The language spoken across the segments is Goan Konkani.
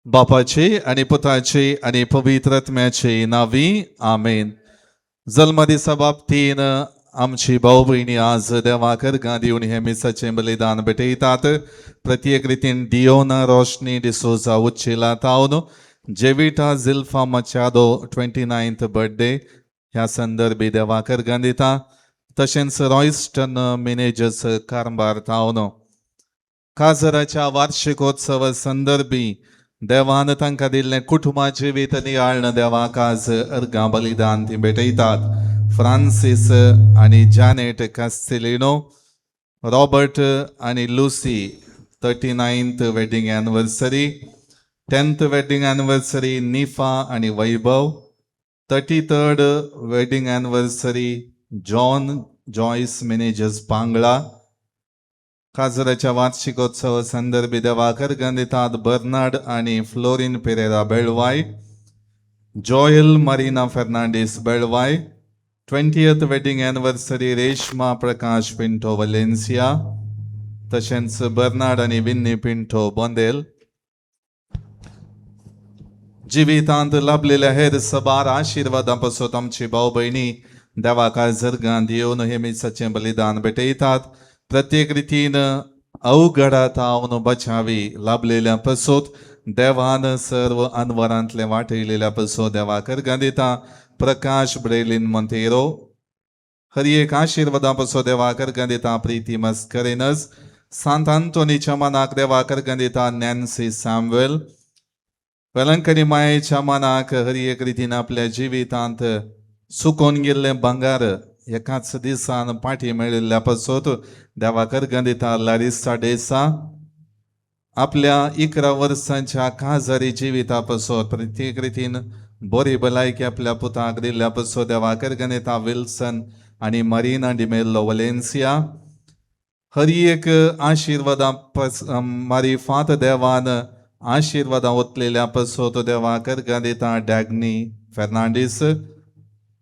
बापाचे आणि पुताचे आणि पवित्र आत्म्याचे नावी, आमेन. जल्मदिसा बाबतीन आमची भाऊ भयणी आज देवाक अर्घां दिवन हे मिसाचें बलिदान भेटयतात. प्रत्येक रितीन डियोना रोशनी डिसोजा उच्चिला तावन जेविटा झिल्फा मचादो 29th birthday ह्या संदर्भी देवाक अर्घां दिता. तशेंच रॉयस्टन मिनेजस कारंबार तावन काजराच्या वार्षिकोत्सव संदर्भी देवान तांकां दिल्लें कुटुंबा जिवीत नियाळण देवाक आज अर्घां बलिदान ती भेटयतात. फ्रांसीस आनी जानेट कास्तिलिनो, रॉबर्ट आनी Lucy 39th wedding anniversary, 10th wedding anniversary Nifa आनी वैभव, 33rd wedding anniversary John Joyce Menezes Pangla. काजराच्या वार्षिकोत्सव संदर्भी देवाक अर्घां दितात बर्नार्ड आनी Florine Pereira Belvai, Joel Marina Fernandes Belvai. 20th wedding anniversary Reshma Prakash Pinto Valencia, तशेंच बर्नार्ड आनी विन्नी पिंटो बोंदेल. जिवितांत लाभलेल्या हेर सबार आशिर्वादां पासत आमची भाव भयणी देवाक अर्घां दिवन हे मिसाचें बलिदान भेटयतात. प्रत्येक रितीन अवघडा तावन बचावी लाभलेल्या पासत, देवान सर्व अनवरांतले वाटयलेल्या पासत देवाक अर्घां दिता. प्रकाश ब्रेलिन मोंतेरो. हर एक आशिर्वादां पासत देवाक अर्घां दिता प्रिती मस्करेनस. सांत आंतोनीच्या मनाक देवाक अर्घां दिता नॅन्सी सॅम्वेल. वेलंकनी मायेच्या मनाक हर एक रितीन आपल्या जिवितांत सुकोवन गेल्लें भांगार एकाच दिसान पाटी मेळिल्ल्या पासत देवाक अर्घां दिता लारिसा डेसा. आपल्या 11 वर्सांच्या काजारी जिविता पासत, प्रत्येक रितीन बरी भलायकी आपल्या पुताक दिल्ल्या पासत देवाक अर्घां दिता विल्सन आनी मरीना डिमेल्लो वलेन्सिया. हर एक आशिर्वादां पस मारिफात देवान आशिर्वादां ओतलेल्या पासत देवाक अर्घां दिता डॅगनी फेर्नांडीस.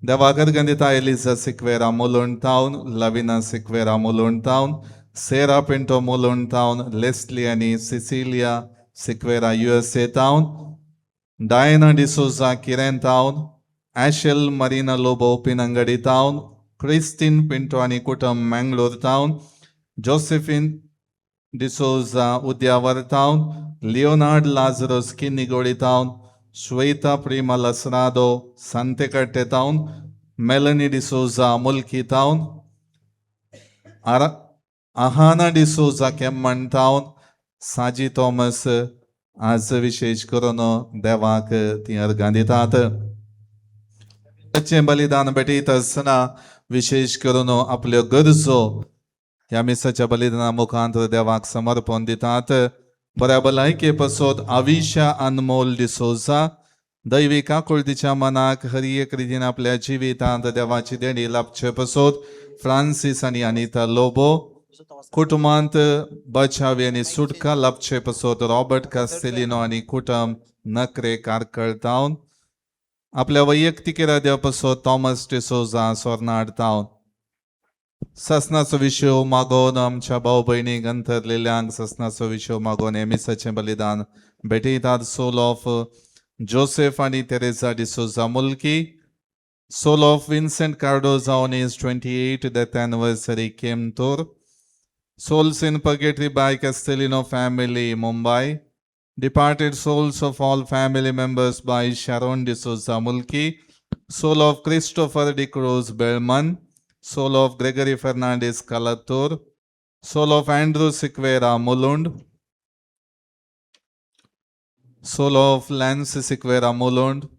देवाक अर्घां दिता एलिजा सिक्वेरा मुलुंड तावन, लविना सिक्वेरा मुलुंड तावन, सेरा पिंटो मुलुंड तावन, लेस्ली आनी सिसिलिया सिक्वेरा युएसए तावन, डायना डिसोजा किरेन तावन, ॲशेल मरीना लोबो पिनंगडी तावन, क्रिस्टीन पिंटो आनी कुटुंब मँगलोर तावन, जोसेफिन डिसोजा उद्यावर तावन, लिओनार्ड लाजरोस किन्निगोडी तावन, श्वेता प्रेमा लसरादो संतेकट्टे तावन, मेलनी डिसोजा मुल्की तावन, आहाना डिसोजा केम्मण तावन, साजी थॉमस आज विशेष करून देवाक ती अर्घां दितात. ताचें बलिदान भेटयत आसतना विशेष करून आपल्यो गरजो ह्या मिसाच्या बलिदाना मुखांत देवाक समर्पण दितात. बऱ्या भलायके पासत आविशा अनमोल डिसोजा. दैवी काकुळतीच्या मनाक हर एक रितीन आपल्या जिवितांत देवाची देणी लाभचे पासत फ्रांसीस आनी अनिता लोबो. कुटुंबांत बचावी आनी सुटका लाभचे पासत रॉबर्ट कास्तेलिनो आनी कुटुंब नकरे कारकळ तावन. आपल्या वैयक्तीक इराद्या पासत थॉमस डिसोजा सोर्नाड तावन. ससनाचो विशय मागोवन आमच्या भाव भयणीक अंतरलेल्यांक ससनाचो विशय मागोवन हे मिसाचें बलिदान भेटयतात. सोल ऑफ जोसेफ आनी तेरेजा डिसोजा मुल्की. Soul of Vincent Cardoza on his 28th death anniversary, Kemtur. Souls in Purgatory by Castellino family, Mumbai. Departed souls of all family members by Sharon D'Souza Mulki. Soul of Christopher De Cruz Bellman. Soul of Gregory Fernandez Kalatur. Soul of Andrew Siqueira Mulund. Soul of Lance Siqueira Mulund.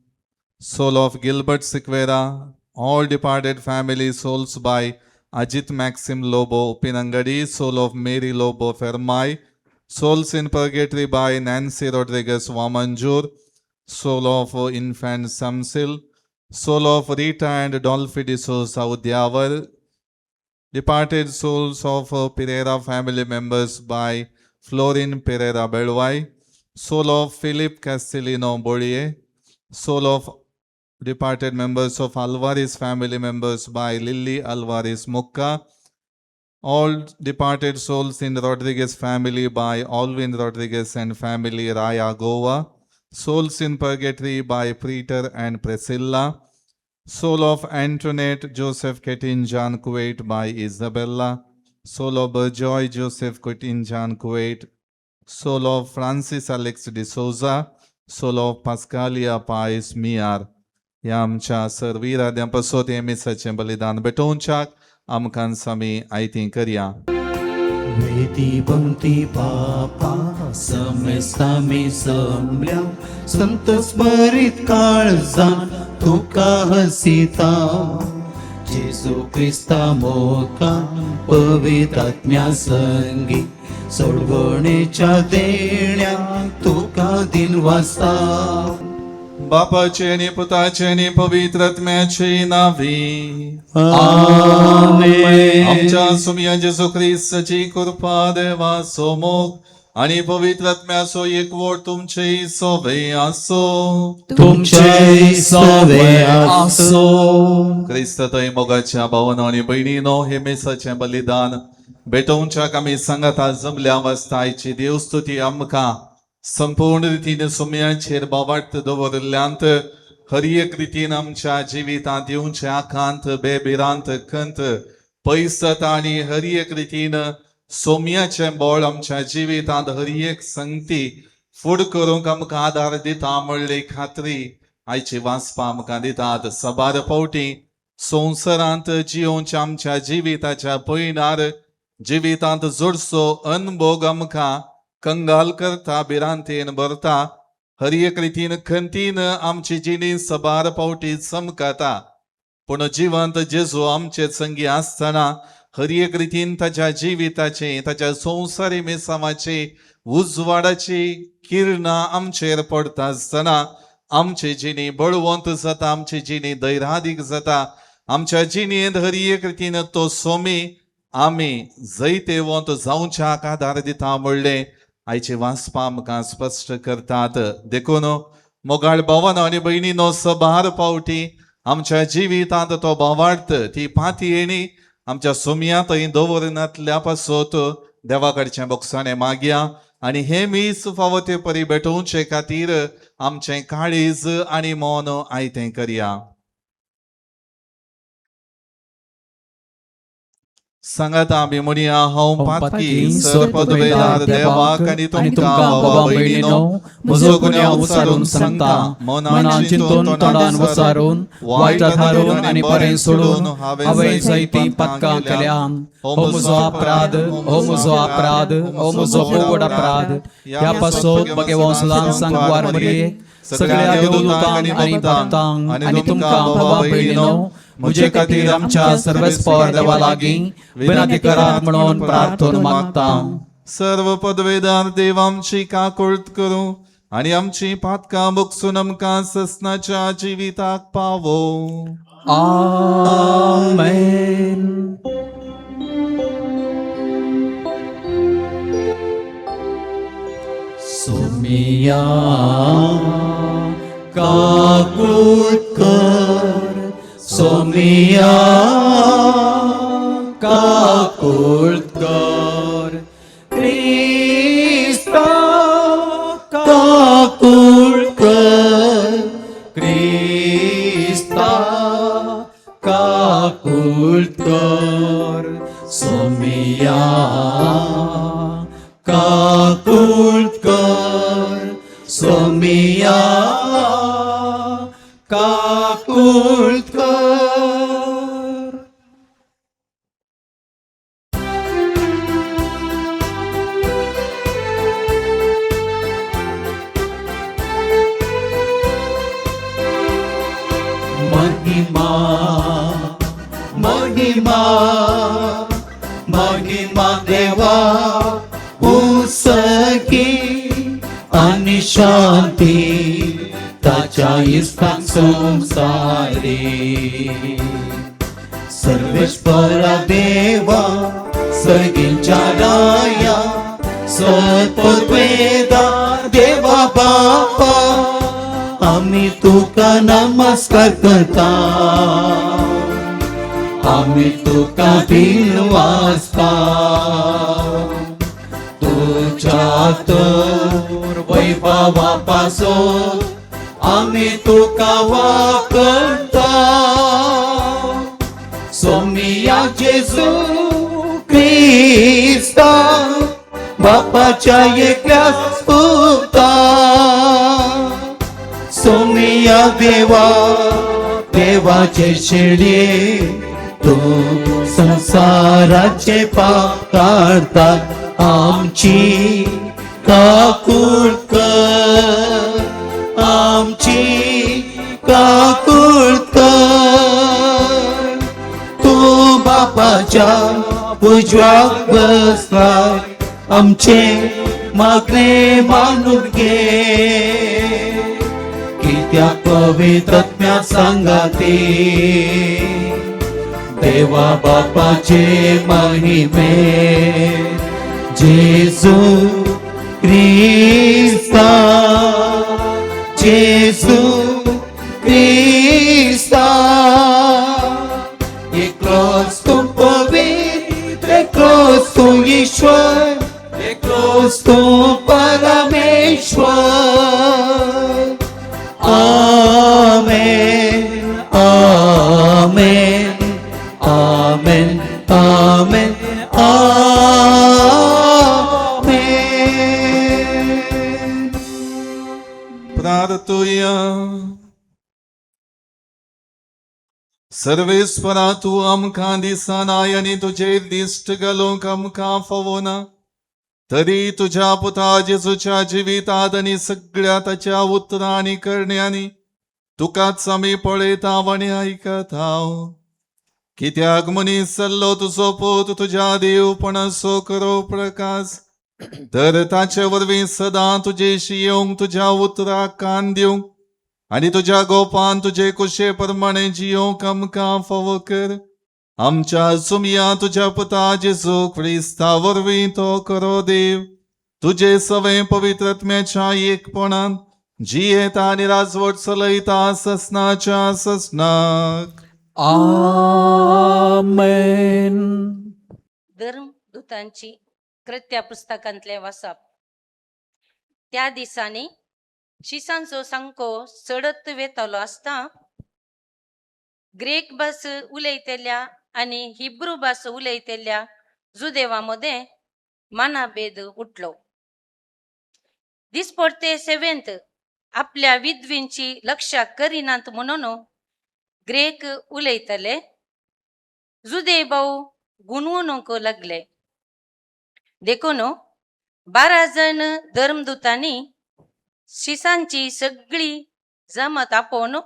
Soul of Gilbert Siqueira. All departed family souls by Ajit Maxim Lobo Pinangadi. Soul of Mary Lobo Fermai. Souls in Purgatory by Nancy Rodriguez Vamanjur. Soul of Infant Samsil. Soul of Rita and Dolphy D'Souza Udyavar. Departed souls of Pereira family members by Florin Pereira Belwai. Soul of Philip Castellino Bollier. Soul of departed members of Alvarez family members by Lily Alvarez Mukka. All departed souls in Rodriguez family by Alvin Rodriguez and family, Raya, Goa. Souls in Purgatory by Peter and Priscilla, soul of Antoinette Joseph Ketinjan Kuwait by Isabella, soul of Joy Joseph Ketinjan Kuwait, soul of Francis Alex D'Souza, soul of Pascalia Pais Miar. ह्या आमच्या सर्वीराद्यां पासत हें मिसाचें बलिदान भेटोवच्याक आमकां आमी आयती करया. वेदी पंक्ती पापा समेस्तामी समल्या संत स्मरित काळजान तुका हसिता जेजू क्रिस्ता मोका पवित्रात्म्या संगी सोडवणेच्या देण्या तुका दिनवासा. बापाचे आनी पुताचे आनी पवित्र आत्म्याचे नावी. आमेन. आमच्या सुमया जेजू क्रिस्ताची कृपा, देवाचो मोग आनी पवित्र आत्म्याचो एकवट तुमचे सोवे आसो. तुमचे सवे आसो. क्रिस्त थंय मोगाच्या भावनो आनी भयणीनो, हे मेसाचें बलिदान भेटोवच्याक आमी सांगाता जमल्या वास्तायची देवस्तुती आमकां संपूर्ण रितीन सुम्याचेर बावार्थ दवरिल्ल्यांत हर एक रितीन आमच्या जिवितांत येवचे आकांत, बेभिरांत, खंत पयस जाता आनी हर एक रितीन सोम्याचें बळ आमच्या जिवितांत हर एक संगती फुड करूंक आमकां आदार दिता म्हणली खात्री आयची वाचपां आमकां दितात. साबार फावटी संवसारांत जियोवच्या आमच्या जिविताच्या पयणार जिवितांत जोडचो अनभोग आमकां कंगाल करता, भिरांतेन भरता, हर एक रितीन खंतीन आमची जिणी सबार फावटी चमकता. पूण जिवंत जेजू आमचे संगी आसतना हर एक रितीन ताच्या जिविताचे, ताच्या संवसारी मिसांवाची उजवाडाची किरणां आमचेर पडता आसतना आमची जिणी बळवंत जाता, आमची जिणी धैर्यादीक जाता. आमच्या जिणेंत हर एक रितीन तो सोमी आमी जैतेवंत जावच्याक आदार दिता म्हणलें आयची वाचपां आमकां स्पश्ट करतात. देखून मोगाळ भावानो आनी भयणीनो, सबार फावटी आमच्या जिवितांत तो भावार्थ, ती पातयेणी आमच्या सोमया थंय दवरनातल्या पासत देवा कडचें बोगसाणें मागया आनी हें मीस फावो ते परी भेटोवचे खातीर आमचें काळीज आनी मन आयतें करया. सांगात आमी म्हणया, हांव पातकी सर्पदवेदार देवाक आनी तुमकां बाबा भयणीनो म्हजो गुन्यांव उचारून सांगता. मनान चिंतून, तोंडान वसारून, वायट थारून आनी बरें सोडून हांवें जायतीं पातकां केल्यान. हो म्हजो अपराध, हो म्हजो अपराध, हो म्हजो व्हड अपराध. ह्या पासत भगवान सदां सांगवार मरये, सगळ्या देवदूतांक आनी भक्तांक आनी तुमकां बाबा भयणीनो म्हजे खातीर आमच्या सर्वेस्पर देवा लागीं विनंती करात म्हणून प्रार्थना मागता. सर्व पदवेदार देव आमची काकुळट करूं आनी आमची पातकां भोगसून आमकां ससनाच्या जिविताक पावो. आमेन. सोमिया काकूट कर, सोमिया काकूट कर, क्रिस्ता काकूट कर, क्रिस्ता काकूट कर, सोमिया काकूट कर, सोमिया काकूट कर. महिमा महिमा महिमा देवा उसकी आणि शांती ताच्या इस्तान संसारी. सर्वेश्वरा देवा सर्गींच्या राया सत्पदवेदा देवा बापा आम्ही तुका नमस्कार करता, आम्ही तुका दिन वाजता. तू तुझ्या तर वैभवा पासून आमी तुका वाकता. सोमिया जेजू क्रिस्ता बापाच्या एकल्या पुता, सोमिया देवा देवाचे शेळये, तूं संसाराचे पाप काडता, आमची काकूळ कर, आमची काकूळ कर. तूं बापाच्या उजव्याक बसलाय, आमचे मागणे मानून घे, कित्याक पवित्रत्म्या सांगाती देवा बापाचे महिमे जेजू क्रिस्ता, जेजू क्रिस्ता. एकलोच तूं पवित्र, एकलोच तूं ईश्वर, एकलोच तूं परमेश्वर. आमेन, आमेन, आमेन, आमेन, आमेन. प्रार्थुया. सर्वेस्परा, तूं आमकां दिसनाय आनी तुजेर दिश्ट घालूंक आमकां फावना, तरी तुज्या पुता जेजूच्या जिवितांत आनी सगळ्या ताच्या उतरां आनी करण्यांनी तुकाच आमी पळयता आनी आयकता. कित्याक मनीस जाल्लो तुजो पूत तुज्या देवपणाचो खरो प्रकाश, तर ताचे वरवीं सदां तुजेशी येवंक, तुज्या उतराक कान दिवंक आनी तुज्या गोपान तुजे कुशे प्रमाणे जियोंक आमकां फावो कर. आमच्या सुमया तुज्या पुता जेजू क्रिस्ता वरवीं, तो खरो देव, तुजे सवें पवित्रत्म्याच्या एकपणान जियेता आनी राजवट चलयता ससनाच्या ससनाक. आमेन. धर्मदूतांची कृत्या पुस्तकांतलें वाचप. त्या दिसांनी शिसांचो सांको चडत वेतालो आसता ग्रेक भास उलयतल्या आनी हिब्रू भास उलयतल्या जुदेवा मदें मानाभेद उठलो. दिसपडते सेवेंत आपल्या विधवींची लक्षां करिनात म्हणून ग्रेक उलयतले जुदे भाऊ गुणवणूक लागले. देखून 12 जण धर्मदूतांनी शिसांची सगळी जमत आपोवन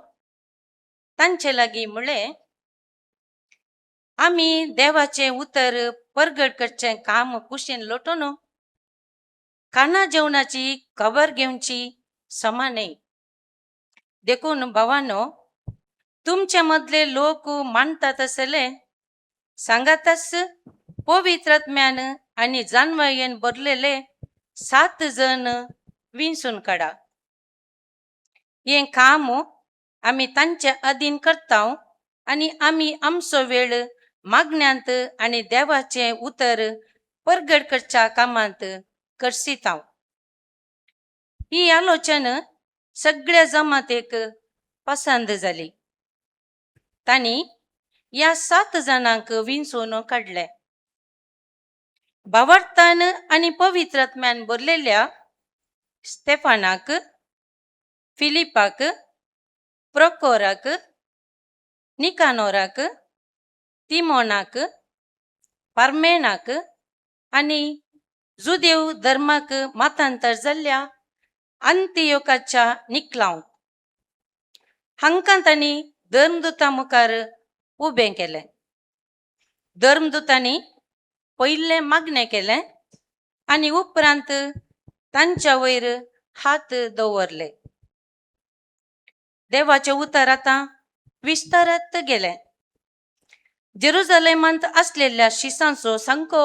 तांचे लागीं म्हणलें, आमी देवाचें उतर परगट करचें काम कुशीन लोटून खाणा जेवणाची खबर घेवची समा न्हय. देखून भावानो, तुमचे मदले लोक मानतात आसले सांगातच पवित्र आत्म्यान आनी जाणवायेन भरलेले सात जण विंचून काडा. हें काम आमी तांचे अधीन करता आनी आमी आमचो वेळ मागण्यांत आनी देवाचें उतर परगट करच्या कामांत करसितां. ही आलोचन सगळ्या जमातेक पसंद जाली. तांणी ह्या सात जाणांक विंचून काडले: भावार्थान आनी पवित्र आत्म्यान भरलेल्या स्टेफानाक, फिलिपाक, प्रोकोराक, निकानोराक, तिमोनाक, पार्मेनाक आनी जुदेव धर्माक मतांतर जाल्ल्या अंतियोकाच्या निकलांव. हांकां तांणी धर्मदूता मुखार उबें केलें. धर्मदूतांनी पयलें मागणें केलें आनी उपरांत तांच्या वयर हात दवरले. देवाचें उतर आतां विस्तारत गेलें. जेरुजलेमांत आसलेल्या शिसांचो सांको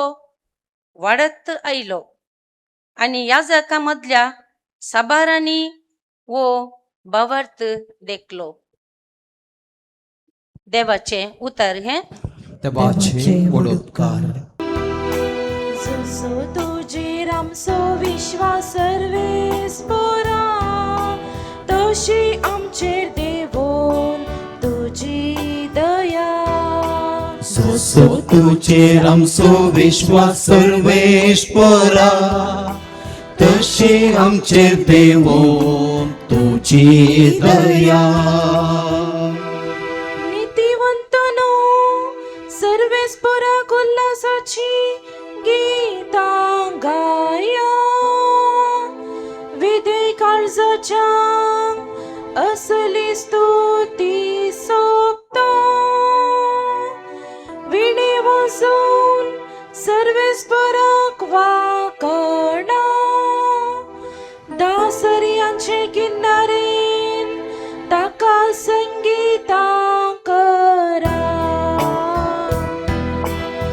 वाडत आयलो आनी याजका मदल्या साबारांनी वो भावार्थ देखलो. देवाचें उतर हें. देवाचे व्हड उपकार. जसो तुज्या तुजेर आमचो विश्वास सर्वेस्पोरा तशी आमचेर देवोन तुजी दया. जसो तुजेर आमचो विश्वास सर्वेश्वरा तशी आमचेर देवोन तुजी दया. नीतिवंतनो सर्वेस्पोराक उल्हासाची गीतां गाया, विधेय काळजाच्या असली स्तुती सोबता, विणे वाजोवन सर्वेस्पोराक वाकणा, दासर्यांचे किन्नरेन ताका संगीतां करा.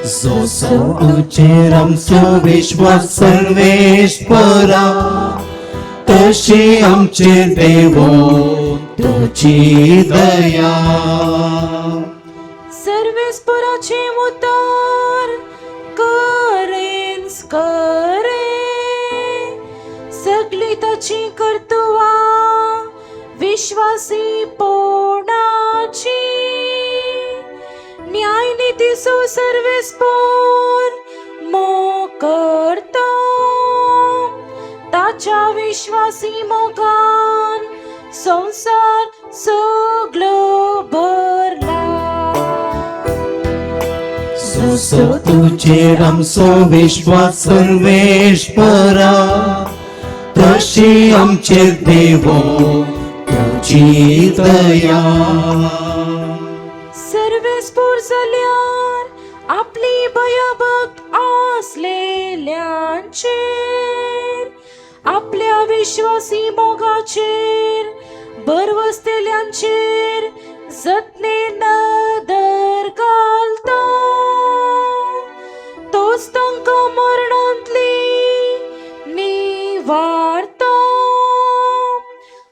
जसो तुजेर आमचो विश्वास सर्वेश्वरा तशी आमचेर देवोन तुजी दया. सर्वेस्पोराचे उतर करेन्स करे, सगळी ताची कर्तुवा विश्वासी पोणाची, न्यायनितीचो सर्वेस्पोर मोग करता, ताच्या विश्वासी मोगान संवसार सगळो भरला. जसो तुजेर आमचो विश्वास सर्वेश्वरा तशी आमचेर देवोन तुजी दया. सर्वेस्पोर जाल्यार आपली भयभक्त आसलेल्यांचेर, आपल्या विश्वासी मोगाचेर भरवसतेल्यांचेर जतने नदर घालता, तोच तांकां मरणांतली निवारता,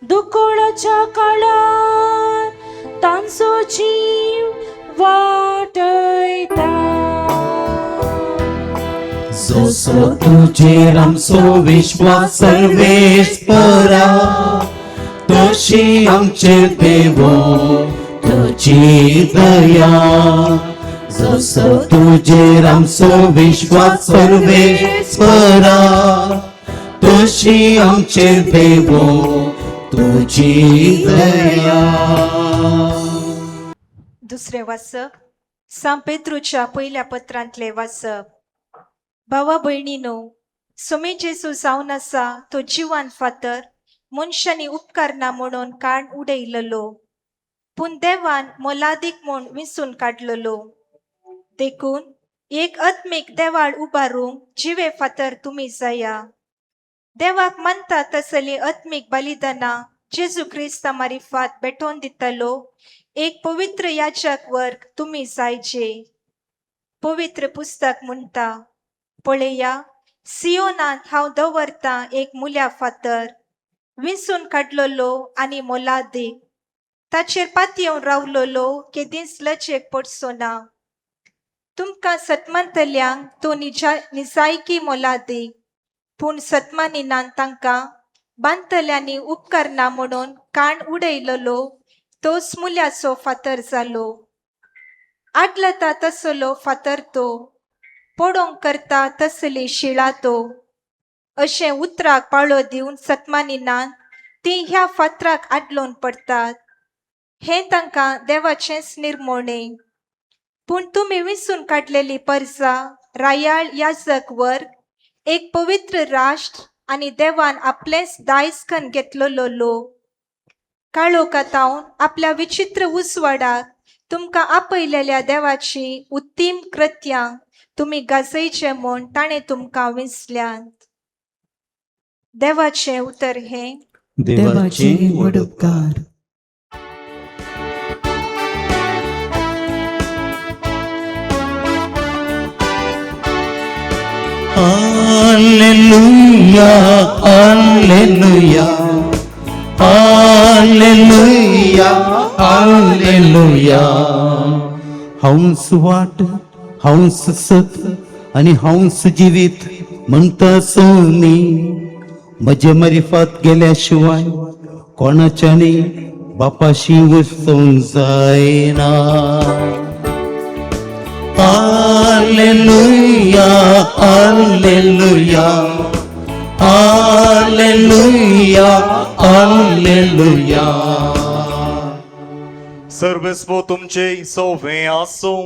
दुकोळाच्या काळार तांचो जीव वाटयता. जसो तुजेर आमचो विश्वास सर्वेश्वरा तशी आमचेर देवोन तुजी दया. जसो तुजेर आमचो विश्वास सर्वेश्वरा तशी आमचेर देवोन तुजी दया. दुसरें वाचप सांत पेत्रूच्या पयल्या पत्रांतलें वाचप. भावा भयणीनो, सोमी जेजू जावन आसा तो जिवान फातर मनशांनी उपकारना म्हणून काण उडयलेलो, पूण देवान मोलादीक म्हूण विंचून काडलेलो. देखून एक आत्मीक देवाळ उबारूंक जिवे फातर तुमी जाया. देवाक मानता तसली आत्मीक बलिदानां जेजू क्रिस्ता मारिफात भेटोवन दितलो एक पवित्र याजक वर्ग तुमी जायचे. पवित्र पुस्तक म्हणटा, पळया सियोनांत हांव दवरतां एक मुल्या फातर विंचून काडलेलो आनी मोलादीक, ताचेर पातयेवन रावलेलो केदींच लजेक पडचो ना. तुमकां सतमानतल्यांक तो निजा निजायकी मोलादीक, पूण सतमानिनान तांकां बांदतल्यांनी उपकारना म्हणून काण उडयलेलो तोच मुल्याचो फातर जालो. आडलता तसलो फातर तो, पडोवंक करता तसली शिळा तो. अशें उतराक पाळो दिवन सतमानिनान ती ह्या फातराक आडलोवन पडटात. हें तांकां देवाचेंच निर्मोणें. पूण तुमी विंचून काडलेली परजा, रायाळ याजक वर्ग, एक पवित्र राष्ट्र आनी देवान आपलेंच दायज कन्न घेतलेलो लोक. काळोखांत आपल्या विचित्र उजवाडाक तुमकां आपयलेल्या देवाची उत्तीम कृत्यां तुमी गाजयचे म्हूण ताणें तुमकां विंचल्यांत. देवाचें उतर हें. देवाचे व्हड उपकार. Alleluia, Alleluia, Alleluia, Alleluia. हंस वाट, हंस सत आणि हंस जिवीत. म्हणटा सोमी म्हजे मारिफात गेल्या शिवाय कोणाच्यानी बापाशी वचूंक जायना. Alleluia, alleluia, alleluia, alleluia. सर्वेस्पो तुमचे सोवे आसूं.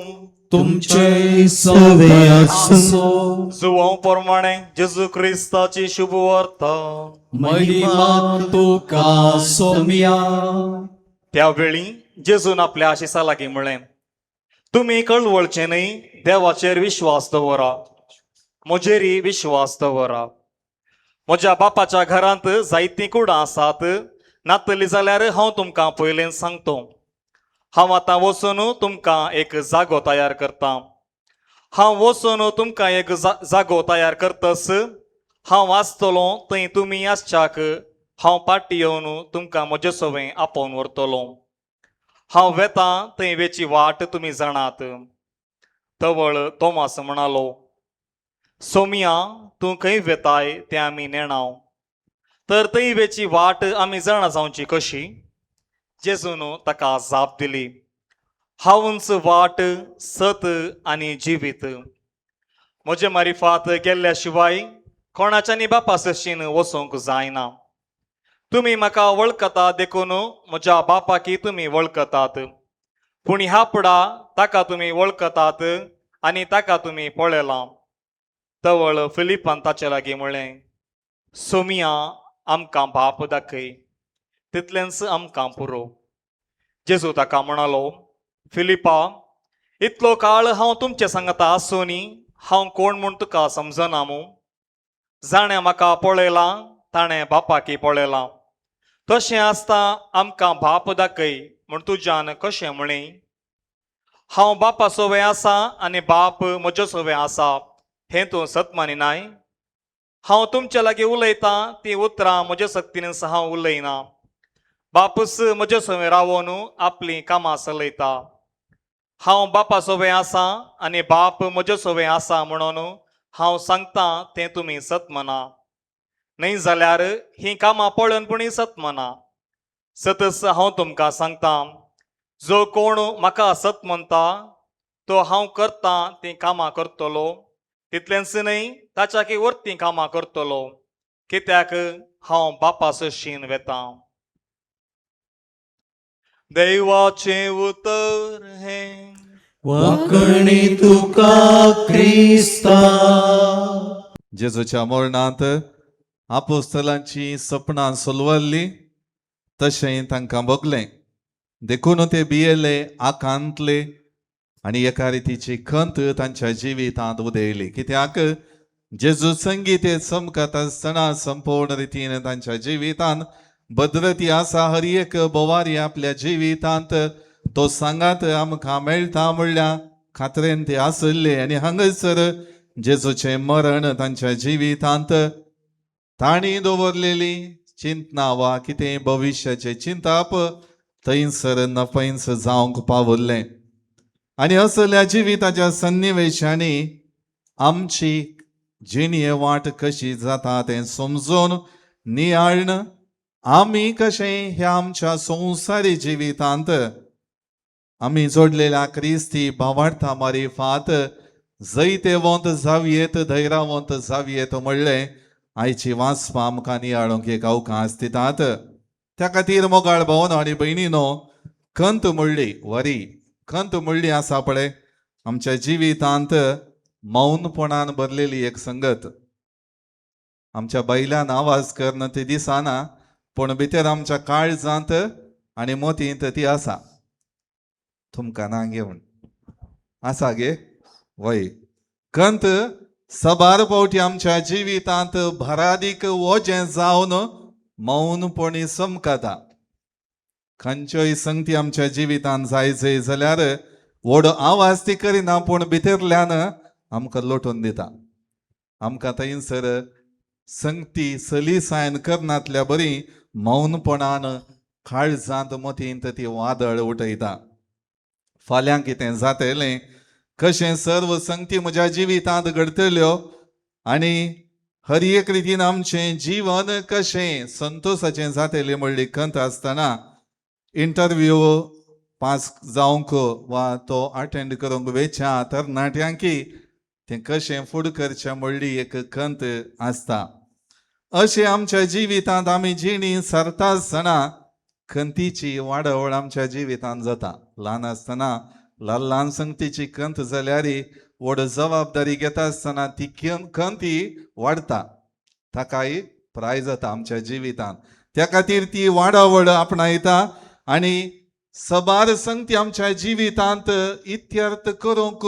तुमचे सवे सवे आसूं. आसो. जुवांव प्रमाणे जेजू क्रिस्ताची शुभ वार्ता. महिमा तुका सोम्या. त्यावेळी जेजून आपल्या आशिसा लागीं म्हळें, तुमी कळवळचे न्हय, देवाचेर विश्वास दवरा, म्हजेरय विश्वास दवरा. म्हज्या बापाच्या घरांत जायतीं कुडां आसात, नातली जाल्यार हांव तुमकां पयलेंच सांगतो. हांव आतां वचून तुमकां एक जागो तयार करतां. हांव वचून तुमकां एक जागो तयार करतस हांव आसतलो थंय तुमी आसच्याक हांव पाटी येवन तुमकां म्हजे सवें आपोवन व्हरतलो. हांव वेतां थंय वेची वाट तुमी जाणात. तवळ तोमास म्हणालो, सोमिया, तूं खंय वेताय तें आमी नेणाव, तर थंय वेची वाट आमी जाणा जावची कशी? जेजून ताका जाप दिली, हांवूच वाट, सत आनी जिवीत. म्हजे मारिफात गेल्ल्या शिवाय कोणाच्यानी बापा सशीन वचूंक जायना. तुमी म्हाका वळखता देखून म्हज्या बापाकी तुमी वळखतात, पूण ह्या पुडा ताका तुमी वळखतात आनी ताका तुमी पळयलां. तवळ फिलिपान ताचे लागीं म्हणलें, सोमिया, आमकां बाप दाखय, तितलेंच आमकां पुरो. जेजू ताका म्हणालो, फिलिपा, इतलो काळ हांव तुमचे सांगता आसूनी हांव कोण म्हूण तुका समजना मू? जाणें म्हाका पळयलां ताणें बापाकी पळयलां. तशें आसता आमकां बाप दाखय म्हूण तुज्यान कशें म्हळें? हांव बापा सोवें आसा आनी बाप म्हज्या सोवें आसा हें तूं सत मानिनाय? हांव तुमचे लागीं उलयतां तीं उतरां म्हज्या सक्तीन हांव उलयना, बापूस म्हज्या सोवें रावोन आपलीं कामां चलयता. हांव बापा सोवें आसा आनी बाप म्हज्या सोवें आसा म्हणून हांव सांगतां तें तुमी सत मना, न्हय जाल्यार हीं कामां पळोवन पुणी सत मना. सतच हांव तुमकां सांगतां, जो कोण म्हाका सत म्हणटा तो हांव करतां तीं कामां करतलो, तितलेंच न्हय ताच्याकी वरतीं कामां करतलो, कित्याक हांव बापा सशीन वेतां. देवाचें उतर हें. वाकणी तुका क्रिस्ता. जेजूच्या मरणांत आपोस्तलांची सपनां सोलवल्लीं तशें तांकां भोगलें, देखून ते भियेले, आकांतले आनी एका रितीची खंत तांच्या जिवितांत उदयली, कित्याक जेजू संगीत ते चमकत आसतना संपूर्ण रितीन तांच्या जिवितांत भद्रती आसा. हर एक बोवारी आपल्या जिवितांत तो सांगात आमकां मेळटा म्हणल्या खात्रेन ते आसले आनी हांगासर जेजूचें मरण तांच्या जिवितांत तांणी दवरलेली चिंतना वा कितें भविश्याचें चिंताप थंयसर नफयंस जावंक पावल्लें. आनी असल्या जिविताच्या सन्निवेशांनी आमची जिणये वाट कशी जाता तें समजून नियाळण आमी कशें ह्या आमच्या संवसारी जिवितांत आमी जोडलेल्या क्रिस्ती भावार्था मारिफात जैतेवंत जावयेत, धैरावंत जावयेत म्हणलें आयची वाचपां आमकां नियाळूंक एक अवकाश दितात. त्या खातीर मोगाळ भावनो आनी भयणीनो, खंत म्हणली वरी खंत म्हणली आसा पळय आमच्या जिवितांत मौनपणान भरलेली एक संगत. आमच्या बैलान आवाज करना ती दिसना, पूण भितर आमच्या काळजांत आनी मोतींत ती आसा. तुमकां ना घेवन आसा गे वय. खंत सबार फावटी आमच्या जिवितांत भरादीक वजें जावन मौनपणी चमकता. खंयच्योय संगती आमच्या जिवितांत जाय जाय जाल्यार व्हड आवाज ती करिना, पूण भितरल्यान आमकां लोटून दिता. आमकां थंयसर संगती सलीसायन करनातल्या बरी मौनपणान काळजांत मतींत ती वादळ उठयता. फाल्यां कितें जातलें, कशें सर्व संगती म्हज्या जिवितांत घडटल्यो आनी हर एक रितीन आमचें जीवन कशें संतोसाचें जातलें म्हणली खंत आसतना इंटरव्यू पास जावंक वा तो अटेंड करूंक वेच्या तरणाट्यांकी तें कशें फुड करचें म्हणली एक खंत आसता. अशें आमच्या जिवितांत आमी जिणी सरता आसतना खंतीची वाडावळ आमच्या जिवितांत जाता. ल्हान आसतना ल्हान ल्हान संगतीची खंत जाल्यार व्हड जबाबदारी घेता आसतना ती खंत ही वाडता, ताकाय प्राय जाता आमच्या जिवितांत. त्या खातीर ती वाडावळ आपणायता आनी सबार संगती आमच्या जिवितांत इत्यर्थ करूंक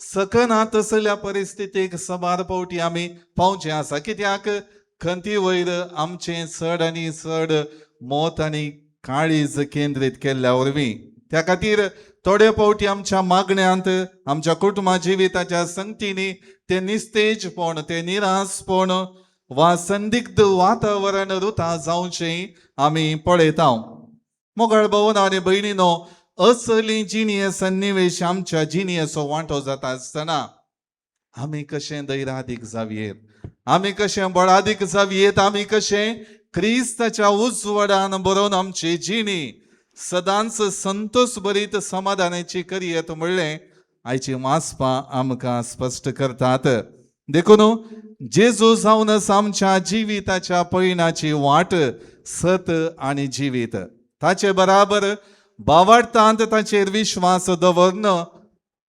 सकना तसल्या परिस्थितीक सबार फावटी आमी पावचें आसा. कित्याक खंती वयर आमचें चड आनी चड मत आनी काळीज केंद्रीत केल्ल्या वरवीं. त्या खातीर थोडे फावटी आमच्या मागण्यांत आमच्या कुटुंबा जिविताच्या संगतींनी ते निस्तेजपण, ते निरासपण वा संदिग्ध वातावरण रुता जावचें आमी पळयता. मोगाळ भोवन आनी भयणीनो, असली जिणये सन्निवेश आमच्या जिणयेचो वांटो जाता आसतना आमी कशें धैर्यादीक जावयेत, आमी कशें बळादीक जावयेत, आमी कशें क्रिस्ताच्या उजवाडान बरोवन आमची जिणी सदांच संतोष भरीत समाधानाची करयेत म्हणलें आयची वाचपां आमकां स्पश्ट करतात. देखून जेजू जावन आसा आमच्या जिविताच्या पयणाची वाट, सत आनी जिवीत. ताचे बराबर भावार्थांत ताचेर विश्वास दवरन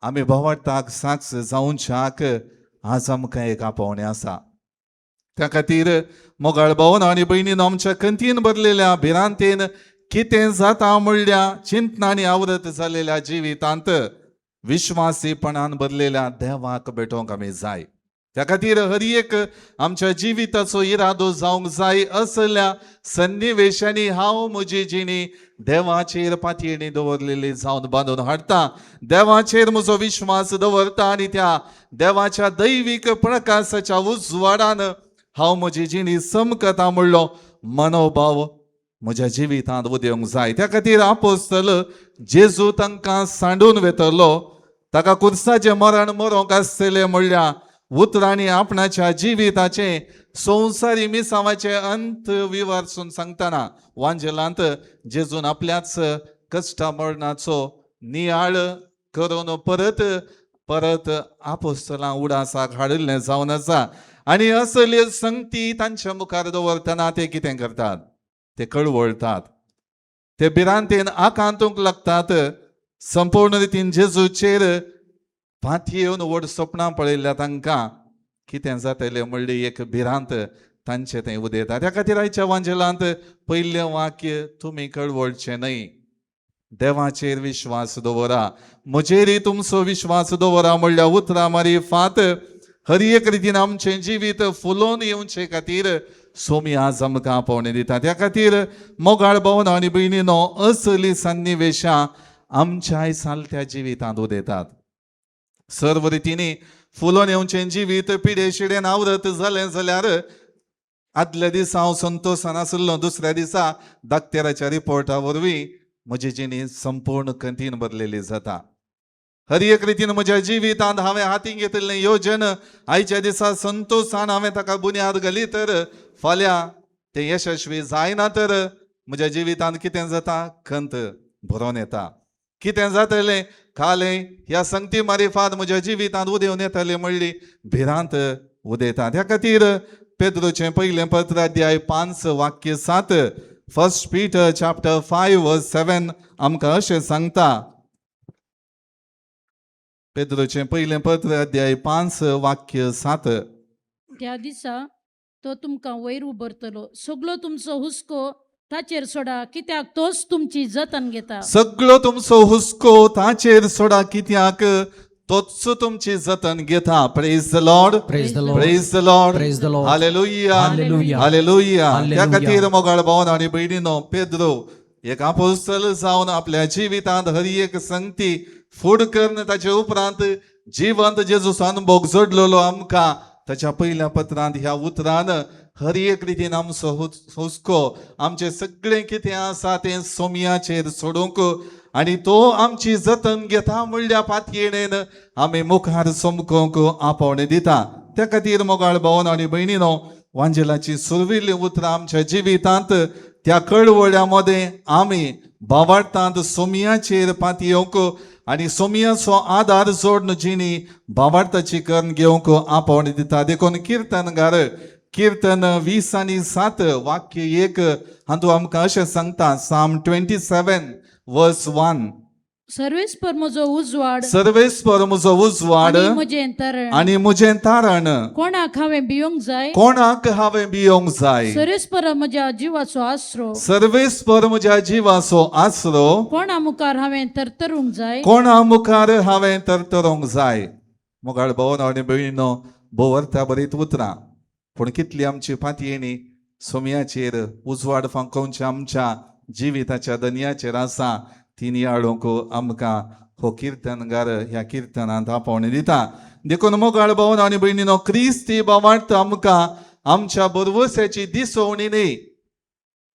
आमी भावार्थाक साक्ष जावच्याक आज आमकां एक आपोवणें आसा. त्या खातीर मोगाळ भावन आनी भयणीन, आमच्या खंतीन भरलेल्या भिरांतेन कितें जाता म्हणल्या चिंतनांनी आवरत जालेल्या जिवितांत विश्वासीपणान भरलेल्या देवाक भेटोवंक आमी जाय. त्या खातीर हर एक आमच्या जिविताचो इरादो जावंक जाय असल्या सन्निवेशांनी हांव म्हजी जिणी देवाचेर पातयेणी दवरलेली जावन बांदून हाडटा, देवाचेर म्हजो विश्वास दवरता आनी त्या देवाच्या दैवीक प्रकाशाच्या उजवाडान हांव म्हजी जिणी समकता म्हणलो मनोभाव म्हज्या जिवितांत उदेवंक जाय. त्या खातीर आपोस्तल जेजू तांकां सांडून वेतलो, ताका कुर्साचें मरण मरोंक आसतलें म्हणल्या उतरांनी आपणाच्या जिविताचें संवसारी मिसांवाचें अंत विवर्सून सांगतना वांजेलांत जेजून आपल्याच कश्टा मरणाचो नियाळ करून परत परत आपोस्तलां उडासाक हाडिल्लें जावन आसा. आनी असली संगती तांच्या मुखार दवरतना ते कितें करतात, ते कळवळतात, ते भिरांतेन आकांतूंक लागतात. संपूर्ण रितीन जेजूचेर पातयेवन व्हड सपनां पळयल्ल्या तांकां कितें जातलें म्हणली एक भिरांत तांचे थंय उदयता. त्या खातीर आयच्या वांजेलांत पयलें वाक्य, तुमी कळवळचें न्हय, देवाचेर विश्वास दवरा, म्हजेरय तुमचो विश्वास दवरा म्हणल्या उतरां मारिफात हर एक रितीन आमचें जिवीत फुलोवन येवचे खातीर सोमी आज आमकां आपोवणें दिता. त्या खातीर मोगाळ भोवन आनी भयणीनो, असली सन्निवेशां आमच्याय सालत्या जिवितांत उदयतात. सर्व रितींनी फुलोवन येवचें जिवीत पिडे शिडेन आवरत जालें जाल्यार आदल्या दिसा हांव संतोशान आसलो, दुसऱ्या दिसा दाक्तेराच्या रिपोर्टा वरवीं म्हजी जिणी संपूर्ण खंतीन भरलेली जाता. हर एक रितीन म्हज्या जिवितांत हांवें हातीन घेतिल्लें योजन आयच्या दिसा संतोशान हांवें ताका बुन्याद घाली तर फाल्यां तें यशस्वी जायना तर म्हज्या जिवितांत कितें जाता, खंत भरोन येता. कितें जातलें कालें ह्या संगती मारिफात म्हज्या जिवितांत उदेवन येतलें म्हणली भिरांत उदयता. त्या खातीर पेद्रोचें पयलें पत्र अध्याय 5 वाक्य 7, 1 Peter chapter 5 verse 7 आमकां अशें सांगता. पेद्रोचें पयलें पत्र अध्याय 5 वाक्य 7. त्या दिसा तो तुमकां वयर उबरतलो, सगलो तुमचो हुस्को ताचेर सोडा, कित्याक तोच तुमची जतन घेता. सगळो तुमचो हुस्को ताचेर सोडा, कित्याक तोच तुमची जतन घेता. Praise the Lord, Praise the Lord. Praise the Lord, Praise the Lord. Hallelujah, Hallelujah. Hallelujah. त्या Hallelujah. खातीर मोगाळ भावन आनी भयणीनो, पेद्रो एक आपोस्तल जावन आपल्या जिवितांत हर एक संगती फूड करून ताचे उपरांत जिवंत जेजूचो अनुभव जोडलेलो आमकां ताच्या पयल्या पत्रांत ह्या उतरान हर एक रितीन आमचो हुस्को, आमचें सगळें कितें आसा तें सोमयाचेर सोडूंक आनी तो आमची जतन घेता म्हणल्या पातयेणेन आमी मुखार चमकोवंक आपोवणें दिता. त्या खातीर मोगाळ भावन आनी भयणीनो, वांजेलाची सुरविल्लीं उतरां आमच्या जिवितांत त्या कळवळ्या मदें आमी भावार्थांत सोमयाचेर पातयेवंक आनी सोमयाचो आदार जोडून जिणी भावार्थाची करून घेवंक आपोवणी दिता. देखून किर्तनगार किर्तन 27 वाक्य 1 हातूंत आमकां अशें सांगता, Psalm 27 verse 1, सर्वेस्पर म्हजो उजवाड सर्वेस्पर म्हजो उजवाड आनी म्हजें तरण, आनी म्हजें तारण, कोणाक हांवें भियोंक जाय? कोणाक हांवें भियोंक जाय? सर्वेस्पर म्हज्या जिवाचो आसरो, सर्वेस्पर म्हज्या जिवाचो आसरो, कोणा मुखार हांवें तरतरूंक जाय? कोणा मुखार हांवें तरतरूंक जाय? मोगाळ भोवन आनी भयणीनो, भोव अर्था बरीत उतरां, पूण कितली आमची फांतयेणी सोमयाचेर उजवाड फांकोवच्या आमच्या जिविताच्या दनयाचेर आसा ती नियाळूंक आमकां हो किर्तनगार ह्या किर्तनांत आपोवणी दिता. देखून मोगाळ भोवन आनी भयणीनो, क्रिस्ती भावार्थ आमकां आमच्या बरवसाची दिसोवणी न्ही,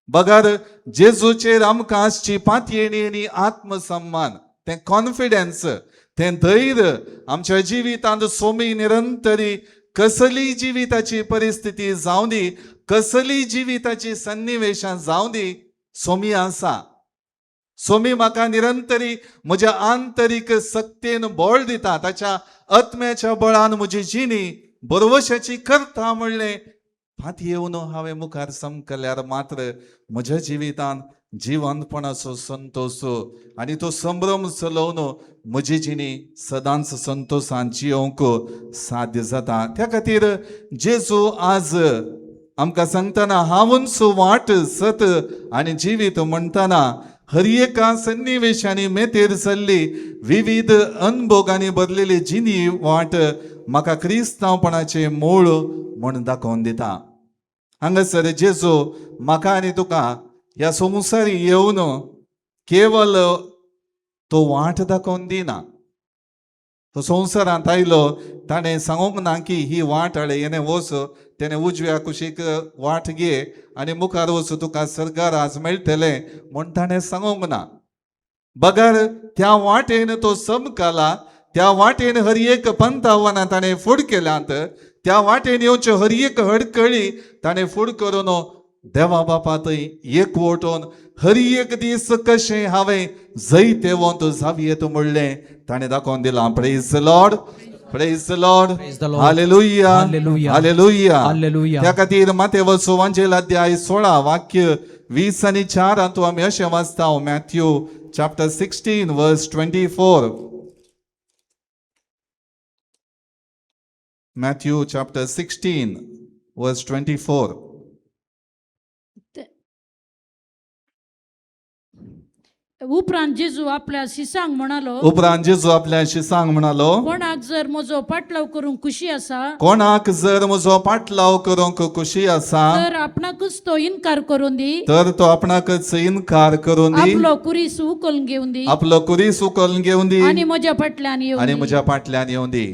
बगर जेजूचेर आमकां आसची पातयेणी आनी आत्मसन्मान, तें कॉन्फिडन्स, तें धैर्य आमच्या जिवितांत सोमी निरंतरी कसली जिविताची परिस्थिती जावं दी, कसली जिविताची सन्निवेशां जावं दी, सोमी आसा. सोमी म्हाका निरंतरी म्हज्या आंतरीक सक्तेन बळ दिता, ताच्या आत्म्याच्या बळान म्हजी जिणी बरवशाची करता म्हणलें फांती येवन हांवें मुखार समकल्यार मात्र म्हज्या जिवितान जिवंतपणाचो संतोश आनी तो संभ्रम चलोवन म्हजी जिणी सदांच संतोशान जियोवंक साध्य जाता. त्या खातीर जेजू आज आमकां सांगतना हांवूच वाट, सत आनी जिवीत म्हणटना हर एका सन्निवेशांनी मेतेर चल्ली विविध अनभोगांनी भरलेली जिणी वाट म्हाका क्रिस्तांवपणाचें मूळ म्हूण दाखोवन दिता. हांगासर जेजू म्हाका आनी तुका ह्या संवसारी येवन केवल तो वाट दाखोवन दिना. तो संवसारांत आयलो, ताणें सांगूंक ना की ही वाट हाडे येणे वच, तेणें उजव्या कुशीक वाट घे आनी मुखार वच, तुका सर्गार आज मेळटलें म्हूण ताणें सांगूंक ना. बगर त्या वाटेन तो समकाला, त्या वाटेन हर एक पंथावनां ताणें फूड केल्यांत, त्या वाटेन येवच्यो हर एक हडकळी ताणें फूड करून देवा बापा थंय एकवटून हर एक दीस कशें हांवें जैतेवंत जावयेत म्हणलें ताणें दाखोवन दिलां. Praise the Lord, praise the Lord, Praise the Lord. Hallelujah, hallelujah. Hallelujah. Hallelujah. त्या खातीर मातेवचो वांजेल अध्याय 16 वाक्य 20 आनी 4 हातूंत आमी अशें वाचता, Matthew chapter 16 verse 24, Matthew chapter 16 verse 24. उपरांत जेजू आपल्या शिसांक म्हणालो, उपरांत जेजू आपल्या शिसांक म्हणालो, कोणाक जर म्हजो पाटलाव करूंक खुशी आसा, कोणाक जर म्हजो पाटलाव करूंक खुशी आसा, तर आपणाकूच तो इनकार करून दी, तर तो आपणाकच इनकार करून दी, आपलो कुरीस उखलून घेवन दी, आपलो कुरीस उखलून घेवन दी आनी म्हज्या फाटल्यान येवन आनी दी. म्हज्या फाटल्यान येवन दी.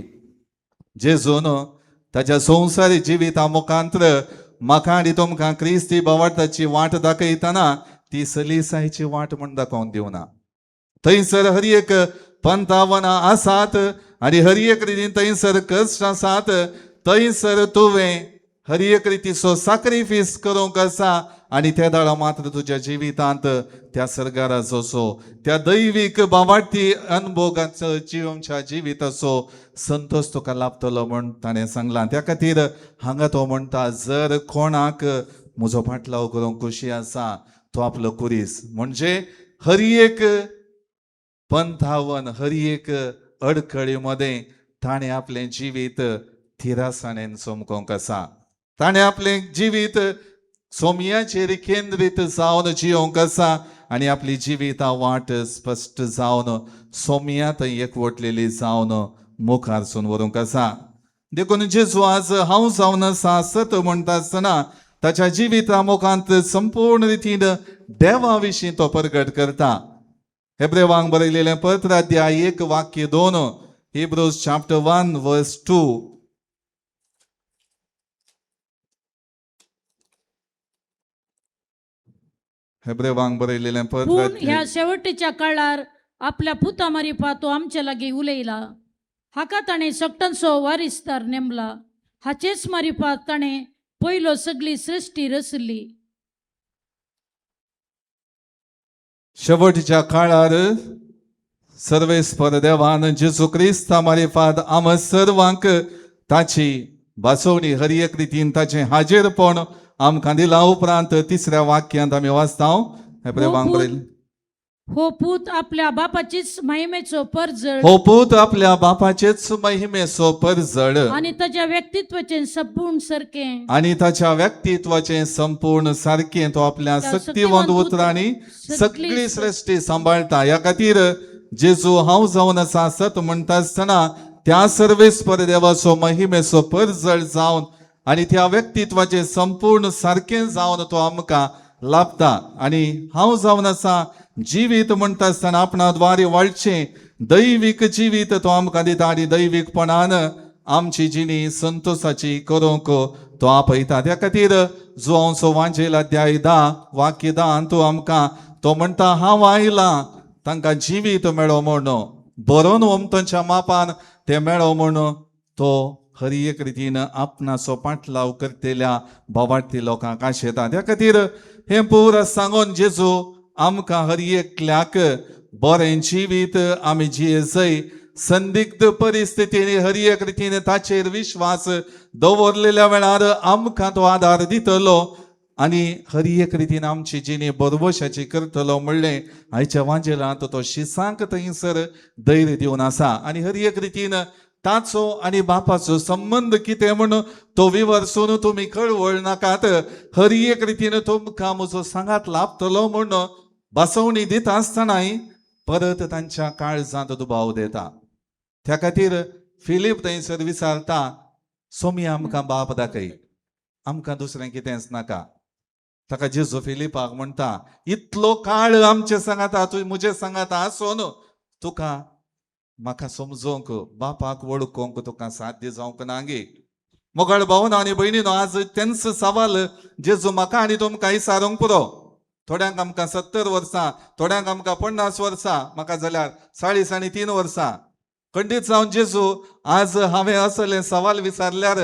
जेजून ताच्या संवसारी जिविता मुखांत्र म्हाका आनी तुमकां क्रिस्ती भावार्थाची वाट दाखयतना ती सलीसायची वाट म्हूण दाखोवन दिवना. थंयसर हर एक पंथावनां आसात आनी हर एक रितीन थंयसर कश्ट आसात. थंयसर तुवें हर एक रितीचो साक्रिफीस करूंक आसा आनी ते दाळा मात्र तुज्या जिवितांत त्या सर्गाराचो सो त्या दैवीक भावार्थी अनुभोगाचो जिवच्या जिविताचो संतोश तुका लाभतलो म्हूण ताणें सांगलां. त्या खातीर हांगा तो म्हणटा, जर कोणाक म्हजो पाटलाव करूंक खुशी आसा, तो आपलो कुरीस म्हणजे हर एक पंथावन हर एक अडखळी मदें ताणें आपलें जिवीत थिरासाणेन चमकोवंक आसा. ताणें आपलें जिवीत सोमयाचेर केंद्रीत जावन जियोवंक आसा आनी आपली जिविता वाट स्पश्ट जावन सोमया थंय एकवटलेली जावन मुखार सून व्हरूंक आसा. देखून जेजू आज हांव जावन आसा सत म्हणटा आसतना ताच्या जिविता मुखांत संपूर्ण रितीन देवा विशीं तो प्रगट करता. हेब्रेवांक बरयलेलें पत्र अध्याय 1 वाक्य 2, Hebrews chapter 1 verse 2. हेब्रेवांक बरयलेलें पत्र पूण ह्या शेवटीच्या काळार आपल्या पुता मारिफा तो आमच्या लागीं उलयला. हाका ताणें सगटांचो वारिसदार नेमला. हाचेच मारिफात ताणें पयलो सगळी सृश्टी रचली. शेवटच्या काळार सर्वेस्पर देवान जेजू क्रिस्ता मारिफात आम सर्वांक ताची भासोवणी हर एक रितीन ताचें हाजेरपण आमकां दिला उपरांत तिसऱ्या वाक्यांत आमी वाचता हेब्रेवांक बरयल्लें, हो पूत आपल्या बापाचीच महिमेचो परजळ हो पूत आपल्या बापाचेच महिमेचो परजळ आनी ताच्या व्यक्तित्वाचें संपूर्ण सारकें आणि ताच्या व्यक्तित्वाचें संपूर्ण सारकें तो आपल्या त्या शक्तिवंत उतरांनी सगळी सृश्टी सांबाळटा. ह्या खातीर जेजू हांव जावन आसा सत म्हणटा आसतना त्या सर्वेस्पर देवाचो महिमेचो परजळ जावन आनी त्या व्यक्तित्वाचें संपूर्ण सारकें जावन तो आमकां लाभता. आनी हांव जावन आसा जिवीत म्हणटा आसतना आपणा द्वारे वाळचें दैवीक जिवीत तो आमकां दिता आनी दैवीकपणान आमची जिणी संतोषाची करूंक तो आपयता. त्या खातीर जुवांचो वांजेल अध्याय 10 वाक्य 10 तो आमकां तो म्हणटा हांव आयलां तांकां जिवीत मेळो म्हूण, बरोवन ओमतोंच्या मापान तें मेळो म्हूण तो हर एक रितीन आपणाचो पाटलाव करतल्या भावार्थी लोकांक आशेता. त्या खातीर हें पुरा सांगून जेजू आमकां हर एकल्याक बरें जिवीत आमी जिये संदिग्ध परिस्थितीनी हर एक रितीन ताचेर विश्वास दवरलेल्या वेळार आमकां तो आदार दितलो आनी हर एक रितीन आमची जिणी बरवशाची करतलो म्हणलें आयच्या वांजेलांत तो शिसांक थंयसर धैर्य दिवन आसा. आनी हर एक रितीन ताचो आनी बापाचो संबंद कितें म्हूण तो विवर्सून तुमी कळवळ नाकात. हर एक रितीन तुमकां म्हजो सांगात लाभतलो म्हूण बसवणी दिता आसतनाय परत तांच्या काळजांत दुबाव दिता. त्या खातीर फिलीप थंयसर विचारता सोमी आमकां बाप दाखय, आमकां दुसरें कितेंच नाका. ताका जेजू फिलिपाक म्हणटा इतलो काळ आमचे सांगाता, तूं म्हजे सांगाता आसून तुका म्हाका समजोंक बापाक वळखोंक तुका साध्य जावंक ना गे. मोगाळ भावना आनी भयणीनो आज तेंच सवाल जेजू म्हाका आनी तुमकां विचारूंक पुरो. थोड्यांक आमकां 70 वर्सां, थोड्यांक आमकां 50 वर्सां, म्हाका जाल्यार 40 आनी 3 वर्सां. खंडीत जावन जेजू आज हांवें असलें सवाल विचारल्यार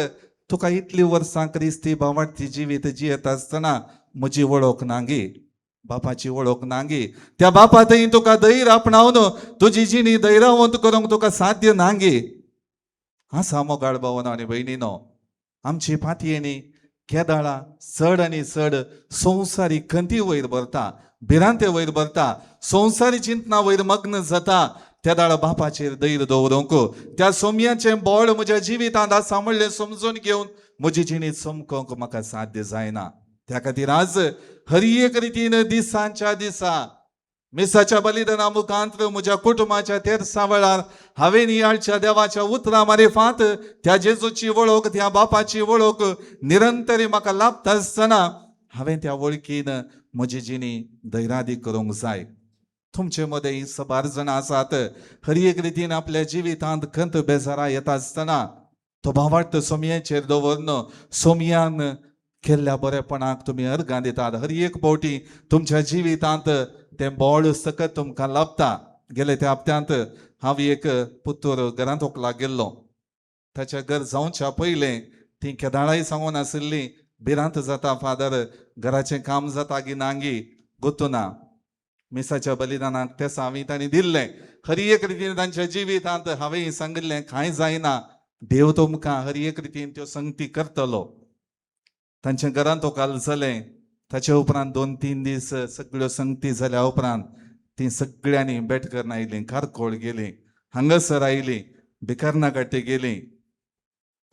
तुका इतली वर्सां क्रिस्ती भावार्थी जिवीत जियेत आसतना म्हजी वळख ना गे, बापाची वळख ना गे. त्या बापा थंय तुका धैर्य आपणावन तुजी जिणी धैर्यवंत करूंक तुका साध्य ना गे. आसा मोगाळ भावना आनी भयणीनो आमची पातयेनी केदाळा चड आनी चड संवसारी खंती वयर भरता, भिरांते वयर भरता, संवसारी चिंतना वयर मग्न जाता. त्या दाळा बापाचेर धैर्य दवरूंक त्या सोमयाचें बळ म्हज्या जिवितांत आसा म्हणलें समजून घेवन म्हजी जिणी चमकोवंक म्हाका साध्य जायना. त्या खातीर आज हर एक रितीन दिसांच्या दिसा मिसाच्या बलिदाना मुखांत म्हज्या कुटुंबाच्या तेरसा वेळार हांवें नियाळच्या देवाच्या उतरां मारिफात त्या जेजूची वळख, त्या बापाची वळख निरंतरी म्हाका लाभता आसतना हांवें त्या वळखीन म्हजी जिणी धैर्यादी करूंक जाय. तुमचे मदें सबार जाणां आसात हर एक रितीन आपल्या जिवितांत खंत बेजारा येता आसतना तो भावार्थ सोमयेचेर दवरून सोमयान केल्ल्या बरेपणाक तुमी अर्गां दितात. हर एक फावटी तुमच्या जिवितांत तें बळ सकत तुमकां लाभता. गेले त्या हप्त्यांत हांव एक पुतूर घरांत वकलाक गेल्लो. ताच्या घर जावच्या पयलें ती केदाळाय सांगून आशिल्ली भिरांत जाता फादर, घराचें काम जाता की ना गी गोतू ना. मिसाच्या बलिदानाक तें हांवें तांणी दिल्लें. हर एक रितीन तांच्या जिवितांत हांवें सांगिल्लें कांय जायना, देव तुमकां हर एक रितीन त्यो संगती करतलो. तांच्या घरांत वकाल जालें. ताचे उपरांत 2-3 दीस सगळ्यो संगती जाल्या उपरांत ती सगळ्यांनी बेटकर्न आयलीं, कारकोळ गेलीं, हांगासर आयलीं, भिकर्णा काटी गेलीं,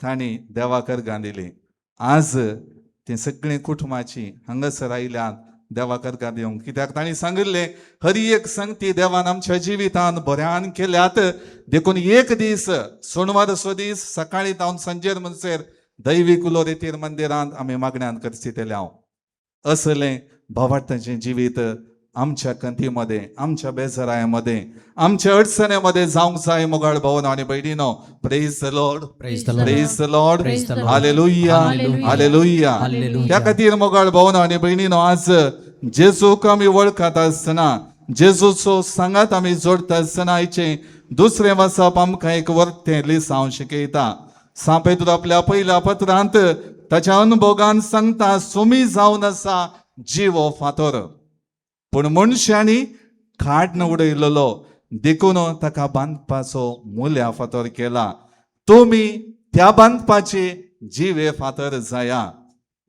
तांणी देवाक अर्गां दिलीं. आज तीं सगळीं कुटुंबाची हांगासर आयल्यात देवाक अर्गां दिवंक, कित्याक तांणी सांगिल्लें हर एक संगती देवान आमच्या जिवितान बऱ्यान केल्यात. देखून एक दीस सोनवार दीस सकाळीं जावन सांजेर म्हणसर दैवीक उलोरेतीर मंदिरांत आमी मागण्यान करचितले हांव. असलें भावार्थाचें जिवीत आमच्या कंती मदें, आमच्या बेजाराय मदें, आमच्या अडचणे मदें जावंक जाय. मोगाळ भावना आनी भयणीनो praise the Lord, Praise the Lord. Praise the Lord, Praise the Lord. Hallelujah, hallelujah. Hallelujah. Hallelujah. त्या खातीर मोगाळ भावना आनी भयणीनो आज जेजूक आमी वळखत आसतना, जेजूचो सांगात आमी जोडटा आसतना आयचें दुसरें वाचप आमकां एक वर्तें लिसांव शिकयता. सांव पेद्रू आपल्या पयल्या पत्रांत ताच्या अनुभोगान सांगता, सोमी जावन आसा जिवो फातोर, पूण मनशांनी खाड उडयलेलो, देखून ताका बांदपाचो मुल्या फातर केला. तुमी त्या बांदपाचे जिवे फातर जाया.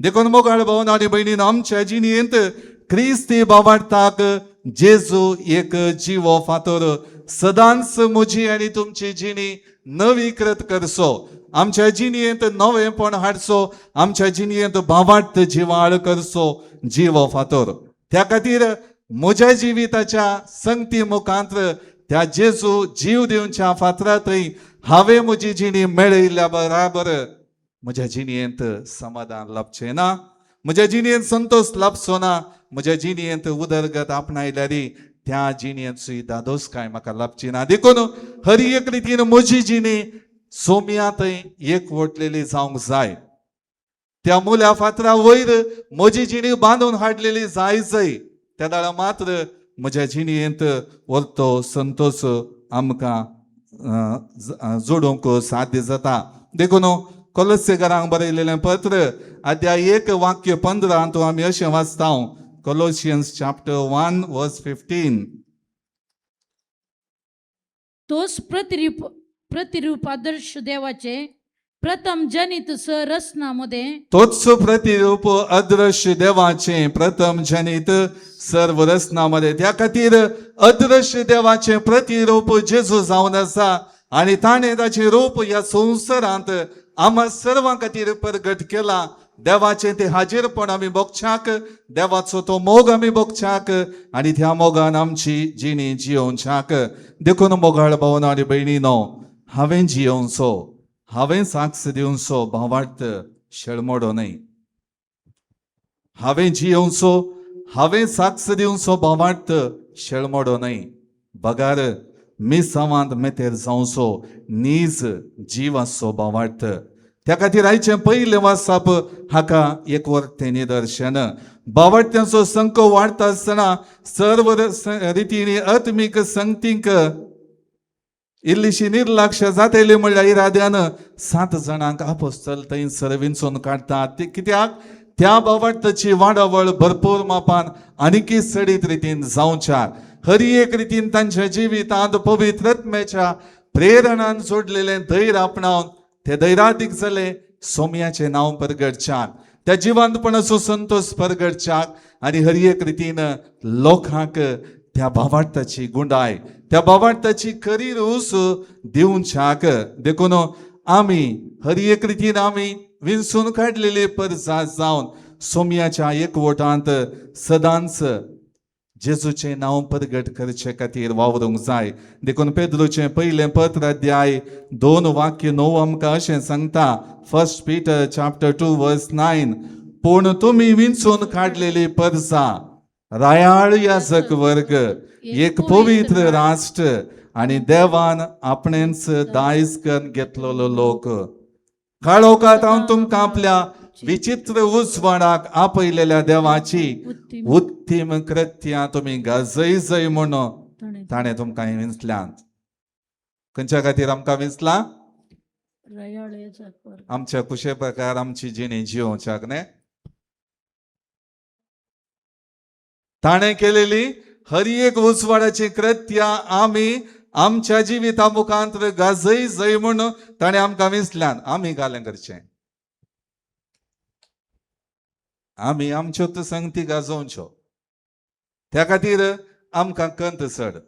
देखून मोगाळ भावन आनी भयणीन, आमच्या जिणेंत क्रिस्ती बाबार्थाक जेजू एक जिवो फातर सदांच म्हजी आनी तुमची जिणी नवीकृत करचो, आमच्या जिणेंत नवेंपण हाडचो, आमच्या जिणेंत भावार्थ जिवाळ करचो जिवो फातर. त्या खातीर म्हज्या जिविताच्या संगती मुखांत त्या जेजू जीव दिवच्या फातरा थंय हांवें म्हजी जिणी मेळयल्या बराबर म्हज्या जिणेंत समाधान लाबचें ना, म्हज्या जिणेंत संतोश लाबचो ना, म्हज्या जिणेंत उदरगत आपणायल्यार त्या जिणेंत दादोसकाय म्हाका लाबची ना. देखून हर एक रितीन म्हजी जिणी सोम्या थंय एकवटलेली जावंक जाय. त्या मुल्या फातरा वयर म्हजी जिणी बांदून हाडलेली जाय जाय, त्या वेळार मात्र म्हज्या जिणेंत वरतो संतोश आमकां जोडूंक साध्य जाता. देखून कोलोसेकारांक बरयलेलें पत्र अध्याय 1 वाक्य 15 आमी अशें वाचता, कोलोशियन्स चॅप्टर 1 वर्स 15. तोच प्रतिरूप प्रतिरूप आदर्श देवाचे प्रथम जनित स रचना मध्ये तोच प्रतिरूप अदृश्य देवाचे प्रथम जनित सर्व रचनामध्ये. त्या खातीर अदृश्य देवाचे प्रतिरूप जेजू जावन आसा आनी ताणें ताचें रूप ह्या संवसारांत आमकां सर्वां खातीर प्रगट केला. देवाचें तें हाजीरपण आमी भोगच्याक, देवाचो तो मोग आमी भोगच्याक आनी त्या मोगान आमची जिणी जियोवच्याक. देखून मोगाळ भावन आनी भयणीनो, हांवें जियोवचो, हांवें साक्ष दिवचो भावार्थ शेळमोडो न्हय. हांवें जियोवचो, हांवें साक्ष दिवचो भावार्थ शेळमोडो न्हय, बगार मिसावांत मेतेर जावचो नीज जीव आसचो भावार्थ. त्या खातीर आयचें पयलें वाचप हाका एक वर्तें निदर्शन. भावार्थ्यांचो संको वाडटा आसतना सर्व रितीनी आत्मीक संगतींक इल्लीशी निर्लक्ष जातली म्हणल्यार इराद्यान 7 जाणांक आपोस्तल थंयसर विंचून काडटात. ती कित्याक त्या भावार्थाची वाडावळ भरपूर मापान आनीकय चडीत रितीन जावच्या, हर एक रितीन तांच्या जिवितांत पवित्र आत्म्याच्या प्रेरणान जोडलेलें धैर्य आपणावन ते धैरादीक जाले सोम्याचें नांव परगटच्याक, त्या जिवंतपणाचो संतोश परगटच्याक आनी हर एक रितीन लोकांक त्या भावार्थाची गुंडाय, त्या भावार्थाची खरी रूस दिवच्याक. देखून आमी हर एक रितीन आमी विंचून काडलेली परजा जावन सोम्याच्या एकवटांत सदांच जेजूचें नांव प्रगट करचे खातीर वावरूंक जाय. देखून पेद्रूचें पयलें पत्र अध्याय 2 वाक्य 9 आमकां अशें सांगता, 1 पीटर चॅप्टर 2 वर्स 9, पूण तुमी विंचून काडलेली परजा, रायाळ याजक वर्ग, एक पवित्र राष्ट्र आनी देवान आपणेंच दायज करून घेतलेलो लोक. काळोखांत हांव तुमकां आपल्या विचित्र उजवाडाक आपयलेल्या देवाची उत्तीम कृत्यां तुमी गाजय जय म्हणून ताणें तुमकां विंचल्यांत. खंयच्या खातीर आमकां विंचलां? आमच्या कुशे प्रकार आमची जिणी जियोवच्याक न्ही. ताणें केलेली हर एक उजवाडाची कृत्या आमी आमच्या जिविता मुखांत गाजय जय म्हणून ताणें आमकां विंचल्यान. आमी घालें करचें, आमी आमच्यो संगती गाजोवच्यो. त्या खातीर आमकां कंत चड,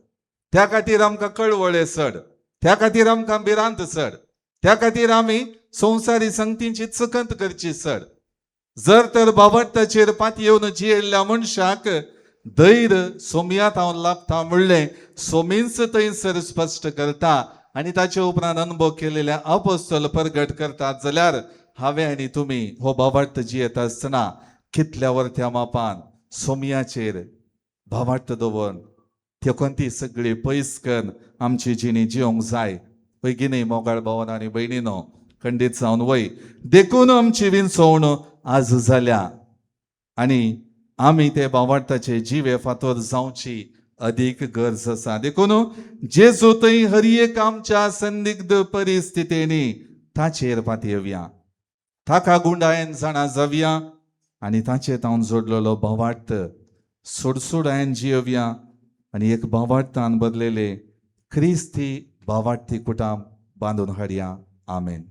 त्या खातीर आमकां कळवळे चड, त्या खातीर आमकां भिरांत चड, त्या खातीर आमी संवसारी संगतींची चकंत करची चड. जर तर बाबट्टाचेर पातयेवन जियेल्ल्या मनशाक धैर्य सोमयात हांव लाभता म्हणलें सोमींच थंयसर स्पश्ट करता आनी ताचे उपरांत अनुभव केलेल्या अपोस्तल प्रगट करतात जाल्यार हांवें आनी तुमी हो भावार्थ जियेत आसतना कितल्या वर्त्या मापान सोमयाचेर भावार्थ दवरून त्यो सगळी पयस करून आमची जिणी जिवंक जाय. वय न्ही मोगाळ भावन आनी भयणीनो, खंडीत जावन वय. देखून आमची विंचवण आज जाल्या आनी आमी ते भावार्थाचे जिवे फातोर जावची अदीक गरज आसा. देखून जेजू थंय हर एक आमच्या संदिग्ध परिस्थितींनी ताचेर पातयेवया, ताका गुंडायेन जाणा जावया आनी ताचेर तावन जोडलेलो भावार्थ सोडसोडायन जियोवया आनी एक भावार्थान बदलेले क्रिस्ती भावार्थी कुटाम बांदून हाडया. आमेन.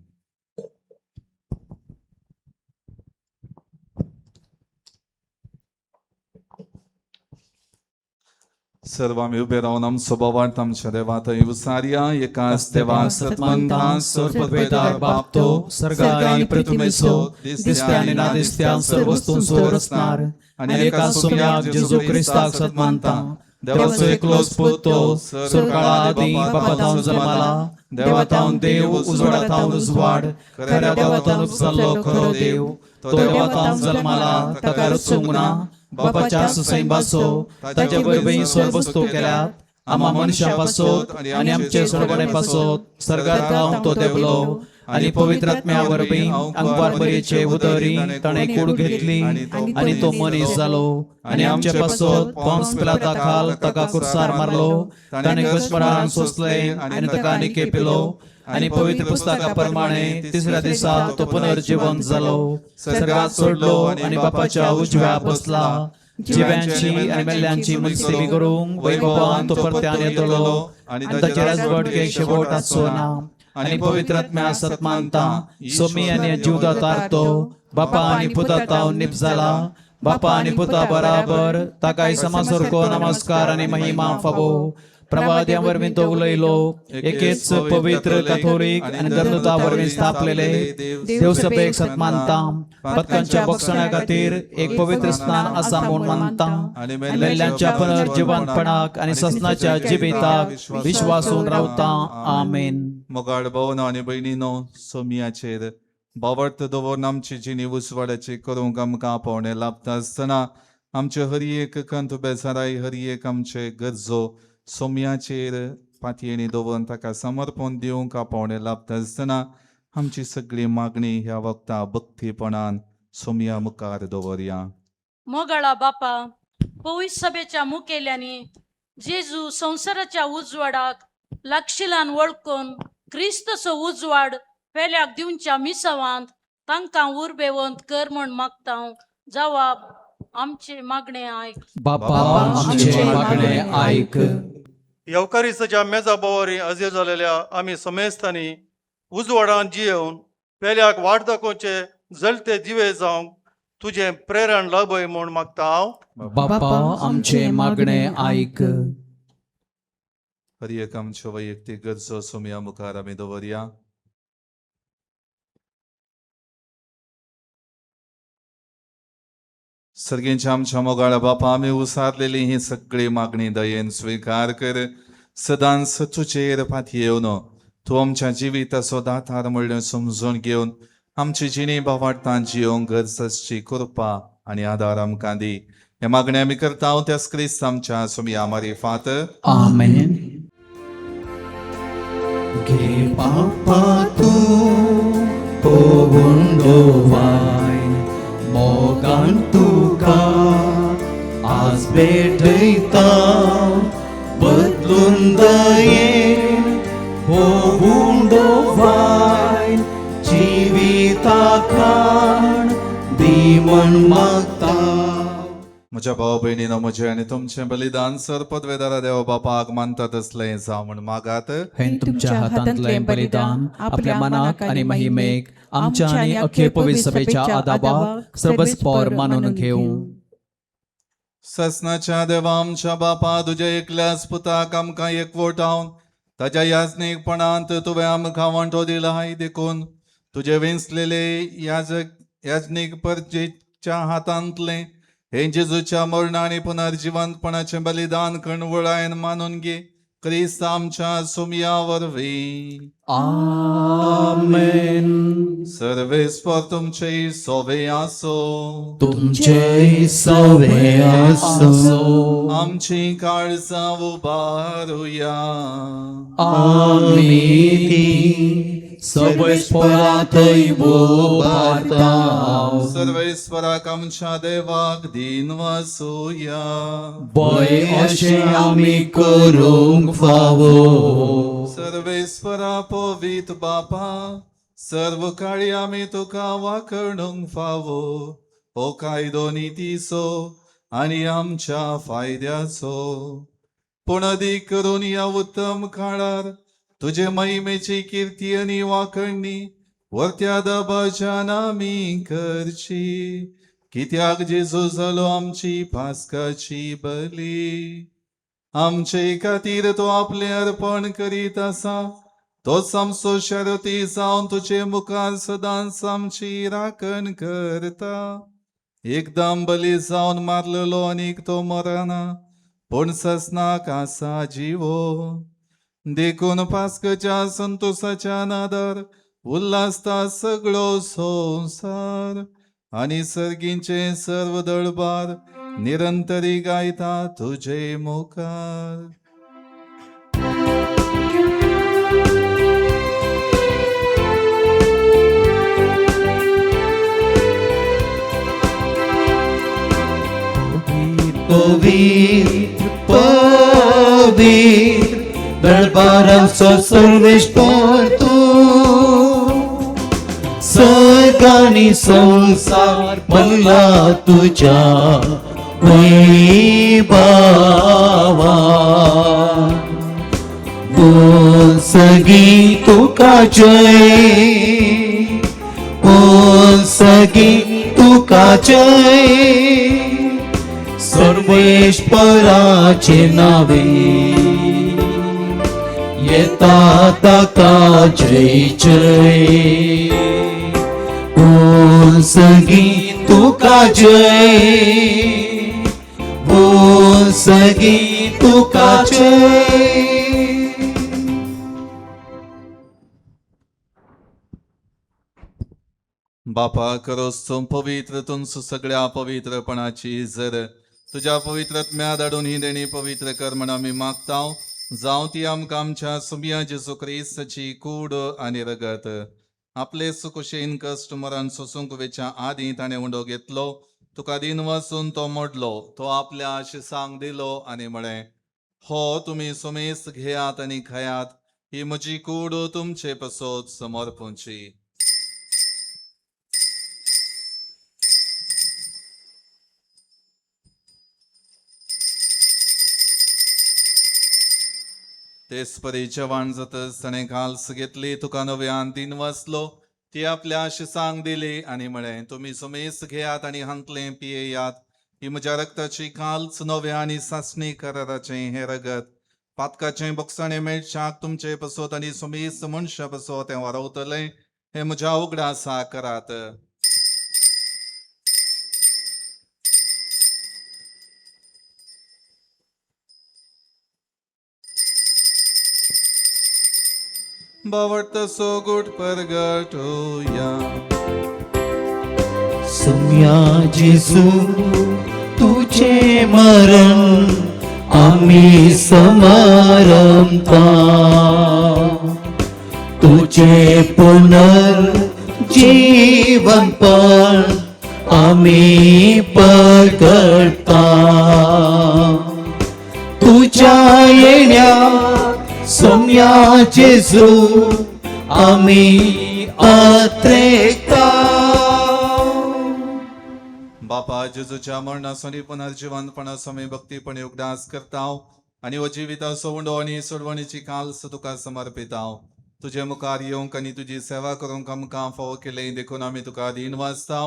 सर्व आमी उबे रावन आमचो भावार्थ आमच्या देवा थंय उसारया. एकाच देवा सतमंता सर्वपदवेदार बाप तो सर्गा आणि पृथ्वीचो दिसत्या आणि ना दिसत्या सर्व वस्तूंचो रचणार आणि एका सोम्याक जेजू क्रिस्ताक सत मानता, देवाचो एकलोच पूत तो सुरकाळा आदी बापा जन्माला, देवातावन देव, उजवाडातावन उजवाड, खऱ्या देवातावन उपजाल्लो खरो देव, तो देवातावन जन्माला, ताका रचूंक ना, बापाच्या सुसैंबाचो, ताचे वरवीं सर्व वस्तू केल्यात, आम्हा मनशा पासत आनी आमचे सोडवणे पासत सर्गात थावन तो देवलो आनी पवित्र आत्म्या वरवीं अंगवार बरेचे उदरी ताणें कूड घेतली आनी तो मनीस जालो आनी आमचे पासत पोन्स पिलाता खाल ताका कुर्सार मारलो, ताणें घुस्मरान सोंसलें आनी ताका निकेपिलो आनी पवित्र पुस्तका प्रमाणे तिसऱ्या दिसा तो पुनर्जीवन जालो, सर्गात सोडलो आनी बापाच्या उजव्या बसला, जिव्यांची आनी मेल्ल्यांची मुनसेवी करूंक वैभवान तो परत्यान येतलो आनी ताचे राजवटकेक शेवट आसचो ना. आनी पवित्र आत्म्या सत मानता, सोमी आनी जीवदातार तो बापा आनी पुता तावन निपजाला, बापा आनी पुता बराबर ताकाय समासारको नमस्कार आनी महिमा फावो. प्रवाद्या वरवीं तो उलयलो, एकेच पवित्र कथोलीक आनी धर्मदूता वरवीं स्थापलेले देवसभेक सत मानता, पतकांच्या बक्षणा खातीर एक पवित्र स्नान आसा म्हूण मानता, मेल्ल्यांच्या पुनर्जिवंतपणाक आनी ससनाच्या जिविताक विश्वासून रावता. आमेन. मोगाळ भावनो आनी भयणीनो, सोमियाचेर भावार्थ दवरून आमची जिणी उजवाडाची करूंक आमकां आपोवणें लाबता आसतना आमचे हर एक कंत बेजाराय, हर एक आमचे गरजो सोम्याचेर पातयेणी दवरून ताका समर्पण दिवंक आपोवणें लाबता आसतना आमची सगळी मागणी ह्या वखता भक्तीपणान सोम्या मुखार दवरया. मोगाळा बापा, पवित्र सभेच्या मुखेल्यांनी जेजू संवसाराच्या उजवाडाक लागशिलान वळखून क्रिस्तचो उजवाड पेल्याक दिवच्या मिसावांत तांकां उर्बेवंत कर म्हण मागता. जवाब आमचे मागणे आयक. बापा आमचे मागणे आयक. येवकारीसाच्या मेजा बोवारी अजीर जालेल्या आमी समेस्तांनी उजवाडान जियेवन पेल्याक वाट दाखोवचे जळते दिवे जावंक तुजें प्रेरण लाभय म्हूण मागता हांव. बापा आमचे मागणे आयक. हर एक आमच्यो वैयक्तीक गरजो सोम्या मुखार आमी दवरया. सर्गेंच्या आमच्या मोगाळ बापा, आमी उसारलेली ही सगळी मागणी दयेन स्विकार कर. सदांच तुजेर पातयेवन तूं आमच्या जिविताचो दातार म्हणलें समजून घेवन आमची जिणी भावार्थान जियोंक गरज आसची कृपा आनी आदार आमकां दी. हे मागणे आमी करता त्याच क्रिस्त आमच्या सोम्या मारिफात. आमेन. घे पापा तूं पोवंडो वायन मोगान तुका आज भेटयता, बदलून दयेन पोवंडो वायन जिविता खाण दी म्हण मागता. म्हज्या भाव भयणीनो, म्हजें आनी तुमचें बलिदान सर पदवेदारा देव बापाक मानता तसलें जावं म्हण मागात. हें तुमच्या हातांतलें बलिदान आपल्या मनाक आनी महिमेक आमच्या आनी अखेर पवित्र सभेच्या आदाबाक सर्वस्पोर मानून घेवं. ससनाच्या देवा आमच्या बापा, तुज्या एकल्याच पुताक आमकां एकवटावन ताज्या याजनीकपणांत तुवें आमकां वांटो दिला, देखून तुजे वेंचलेले याजनीक परजेच्या हातांतलें हें जेजूच्या मरण आनी पुनर्जिवंतपणाचें बलिदान कणवळायन मानून घे, क्रिस्त आमच्या सुमया वरवीं. आमेन. सर्वेस्पर तुमचे सोवे आसो. तुमचे सवे आसो. आमची काळजां उबारुया. आमी ती सवयस्पराथय उबारता. सर्वेस्पराक आमच्या देवाक दीन वासुया. भंय अशें आमी करूंक फावो. सर्वेस्परा पवित बापा, सर्व काळी आमी तुका वाखणूंक फावो हो कायदो नितीचो आनी आमच्या फायद्याचो. पूण अदीक करून ह्या उत्तम काळार तुजे महिमेची किर्ती आनी वाखणणी वरत्या दबाज्यान आमी करची, कित्याक जेजू जालो आमची पास्काची बली. आमचे खातीर तो आपलें अर्पण करीत आसा, तोच आमचो शरती जावन तुजे मुखार सदांच आमची राखण करता. एकदम बली जावन मारलेलो आनीक तो मरना, पूण ससनाक आसा जिवो. देखून पास्कच्या संतोसाच्या नादार उल्हासता सगळो संवसार आनी सर्गींचे सर्व दळबार निरंतरी गायता तुजे मुखार. पवित्र पवित्र दरबाराचो सर्वेश्वर तूं, सर्ग आनी संवसार भरला तुज्या वैभावान. बोल सगी तुका जय, बोल सगी तुका जय, सर्वेश्वराचे नावे येता ताका जय जय. बोल सगी तुका जय, बोल सगी तुका जय. बापा करोस तूं पवित्र तुमचो सगळ्या पवित्रपणाची जर तुज्या पवित्र धाडून ही देणी पवित्र कर म्हण आमी मागता. जावं ती आमकां आमच्या सुमिया जेजू क्रिस्ताची कूड आनी रगत. आपले सुकुशेन कश्ट मरण सोसूंक वेच्या आदीं ताणें उंडो घेतलो, तुका दिन वचून तो मोडलो, तो आपल्या शिसांक दिलो आनी म्हळें, हो तुमी सुमेस्त घेयात आनी खायात, ही म्हजी कूड तुमचे पसत समर्पूंची. तेच परी जेवण जातच ताणें घाल्स घेतली, तुका नव्यान दिन वाचलो, ती आपल्या शिसांक दिली आनी म्हळें, तुमी सुमेस्त घेयात आनी हांतलें पियेयात, ही म्हज्या रक्ताची काल्स नव्या आनी सासणी कराराचें हें रगत. पातकाचें बोगसाणें मेळच्याक तुमचे पसत आनी सुमेस्त मनशा पसत तें वारवतलें, हें म्हज्या उगडासा करात. बावडतो सोगूट परगटोया. सुम्या जेजू तुझे मरण आम्ही समारंभता, तुझे पुनर्जीवन पण आम्ही परगटता. तुझ्या येण्या सोम्या जेजू आम्ही अत्रेकता. बापा जेजूच्या मरणाचो आनी पुनर्जिवनपणाचो आमी भक्तीपणी उगडास करता आनी हो जिविताचो उंडो आनी सोडवणीची काल्स तुका समर्पिता. तुजे मुखार येवंक आनी तुजी सेवा करूंक आमकां फावो केलें देखून आमी तुका दीन वाचता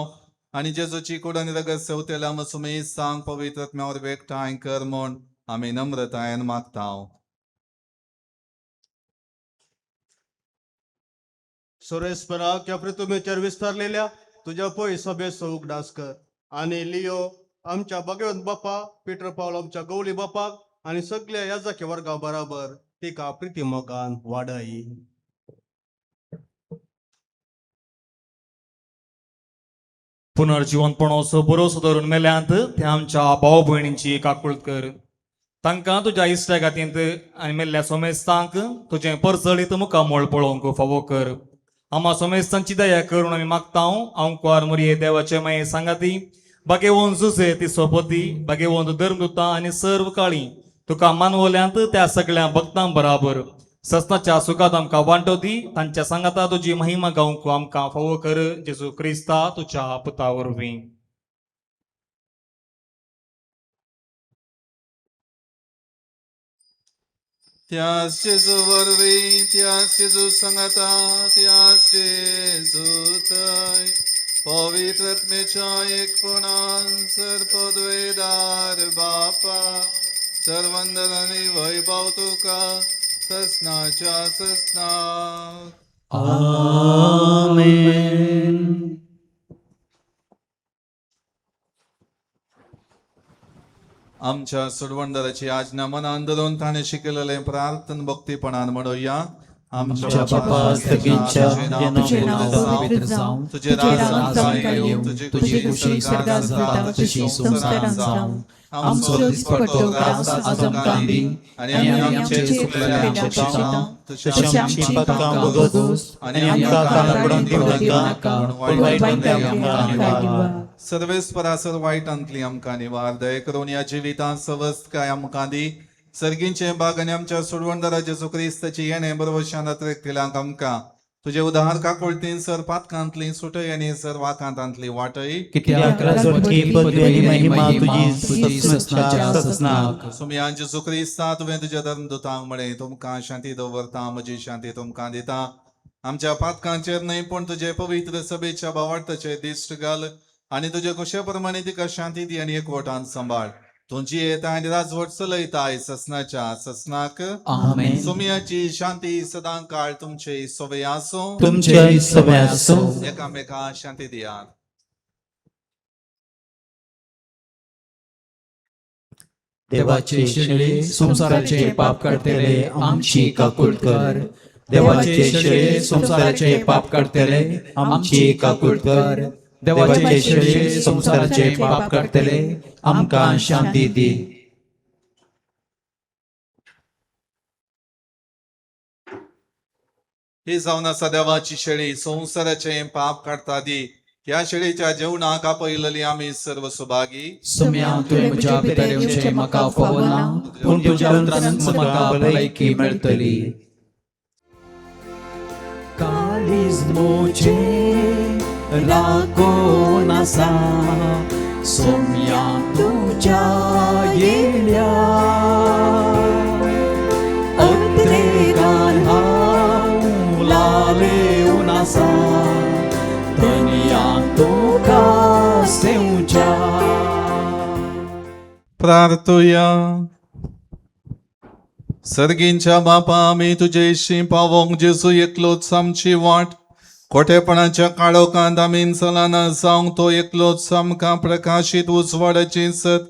आनी जेजूची कूड आनी रगत सेवतेल्या मसुमे सांग पवित्र आत्म्यावर एकठांय कर म्हूण आमी नम्रतायेन मागता. सुरेशपरा ह्या पृथ्वीचेर विस्तारलेल्या तुज्या पय सभेचो उगडास कर आनी लियो आमच्या भगवंत बापा पिटर पावल आमच्या गवली बापाक आनी सगल्या याजाकी वर्गा बराबर तिका प्रिती मोगान वाडय. पुनर्जिवनपणाचो बरोसो धरून मेल्यांत ते आमच्या भाव भयणींची काकूळत कर. तांकां तुज्या इश्टा गातींत आनी मेल्ल्या सोमेस्तांक तुजें परजळीत मुखामळ पळोवंक फावो कर. आमा सोमेस्तांची दया करून आमी मागता. आंकवार मुरये देवाचे माये सांगाती बागेवन जुजे ती सोपती बागेवन धर्मदुता आनी सर्व काळी तुका मानवल्यांत त्या सगळ्या भक्तां बराबर ससनाच्या सुखात आमकां वांटो दी. तांच्या सांगाता तुजी महिमा गावंक आमकां फावो कर, जेजू क्रिस्ता तुज्या पुता वरवीं. त्यास जेजू वरवीं, त्यास जेजू सांगाता, त्यास जेजू थंय पवित्र आत्म्याच्या एकपणान सर्पद्वेदार बापा, सर्वंदन आनी वैभव तुका ससनाच्या ससनाक. आमेन. आमच्या सोडवणदाराची आज्ञा मनान धरून ताणें शिकयलेलें प्रार्थन भक्तीपणान म्हणुया. आमच्या बापा सर्गींच्या, तुजें तुजें नांव पवित्र जावं, तुजें राज आमकां येवं, तुजी खुशी स्वर्गात जाता तशी संवसारांत जावं. आमचो दिसपट्टो ग्रास आज आमकां दी आनी आमी आमचे चुकलेल्यांक क्षमता, तशी आमची पातकां भोगोस आनी आमकां ताण पडून दिवं नाका, पूण वायटांतल्यान आमकां निवार. सर्वेस्परासर वायटांतली आमकां निवार. दया करून ह्या जिवितांत सवस्तकाय आमकां दी. सर्गींचे बाग आनी आमच्या सोडवणदारा जेजू क्रिस्ताची येणे बरोबर शांत रेखतिलांक आमकां तुजे उदाहर काकुळतीन सर पातकांतली सुटय आनी सर वाकांतांतली वाटय. कित्याक राजवटकी पदवी आनी महिमा तुजी ससनाच्या ससनाक. सुमयान जेजू क्रिस्ता, तुवें तुज्या धर्मदुतांक म्हळें, तुमकां शांती दवरता, म्हजी शांती तुमकां दिता. आमच्या पातकांचेर न्हय पूण तुजे पवित्र सभेच्या भावार्थाचेर दिश्ट घाल आनी तुजे कुशे प्रमाणे तिका शांती दी आनी एकवटान सांबाळ. तुजी येता आनी राजवट चलयताय ससनाच्या ससनाक. आमेन. सुमयाची शांती सदां काळ तुमचे सोवे आसूं. तुमच्या सभा आसूं. एकामेका शांती दियात. देवाचे शेळे संवसाराचे पाप काडटले, आमची काकूट कर. देवाचे शेळे संवसाराचे पाप काडटले, आमची काकूट कर. देवाचे शेळे संवसाराचे पाप काडटले, आमकां शांती दी. ही जावन आसा देवाची शेळी, संवसाराचे पाप काडटा दी. ह्या शेळीच्या जेवणाक आपयलेली आमी सर्व सुभागी. सुम्या, तुवें म्हज्या भितर येवचें म्हाका फावना, पूण तुज्या उतरानच म्हाका भलायकी मेळटली. काळीज म्हजें राखून आसा सोम्या तुज्या येल्या, अत्रेगान हांव लालेवन आसा धनया तुका सेवच्या. प्रार्थुया. सर्गींच्या बापा, आमी तुजे इशीं पावोंक जेजू एकलोच आमची वाट. खोटेपणाच्या काळोखांत आमी चलना जावंक तो एकलोच आमकां प्रकाशीत उजवाडाची सत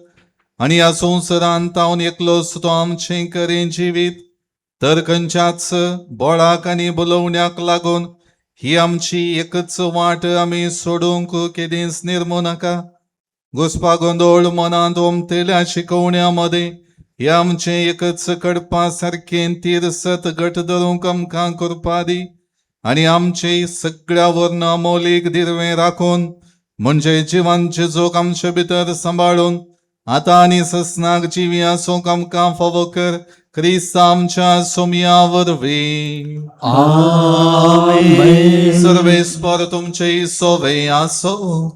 आनी ह्या संवसारांत तावन एकलोच तो आमचें करें जिवीत. तर खंयच्याच बोळाक आनी बोलोवण्याक लागून ही आमची एकच वाट आमी सोडूंक केदींच निर्मू नाका. घुसपा गोंदोळ मनांत ओमतेल्या शिकवण्या मदें हे आमचें एकच कडपा सारकें तीर सत घट धरूंक आमकां करपा दी आनी आमचे सगळ्या वर्ण अमोलीक दिरवें राखून म्हणजे जिवांचे जोग आमचे भितर सांबाळून आतां आनी ससनाक जिवी आसूंक आमकां फावो कर, क्रिस्त आमच्या सोमया वरवीं. आमेन. सर्वेस्पर तुमचे सोवे आसो.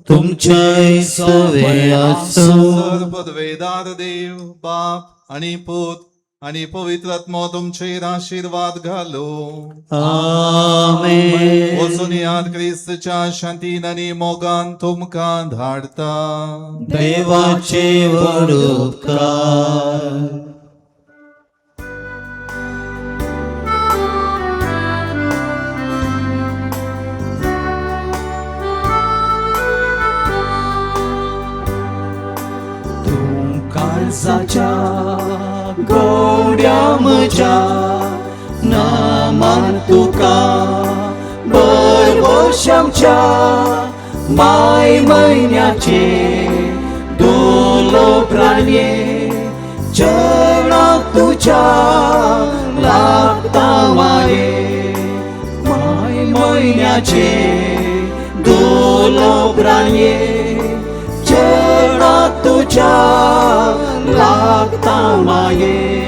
तुमच्या सवे आसूं. सर्वपदवेदार देव बाप आणि पूत आणि पवित्र आत्मो तुमचेर आशीर्वाद घालो. आमेन. वचून याद, क्रिस्तच्या शांतीन आणि मोगान तुमकां धाडता. देवाचे व्हड उपकार. तूं काळजाच्या गोड्या म्हज्या नामान तुका बरबोश आमच्या माय म्हयन्याचे दुलो प्राणये चरणाक तुज्या लागता माये. माय म्हयन्याचे दुलो प्राणये चरणाक तुज्या लागता माये.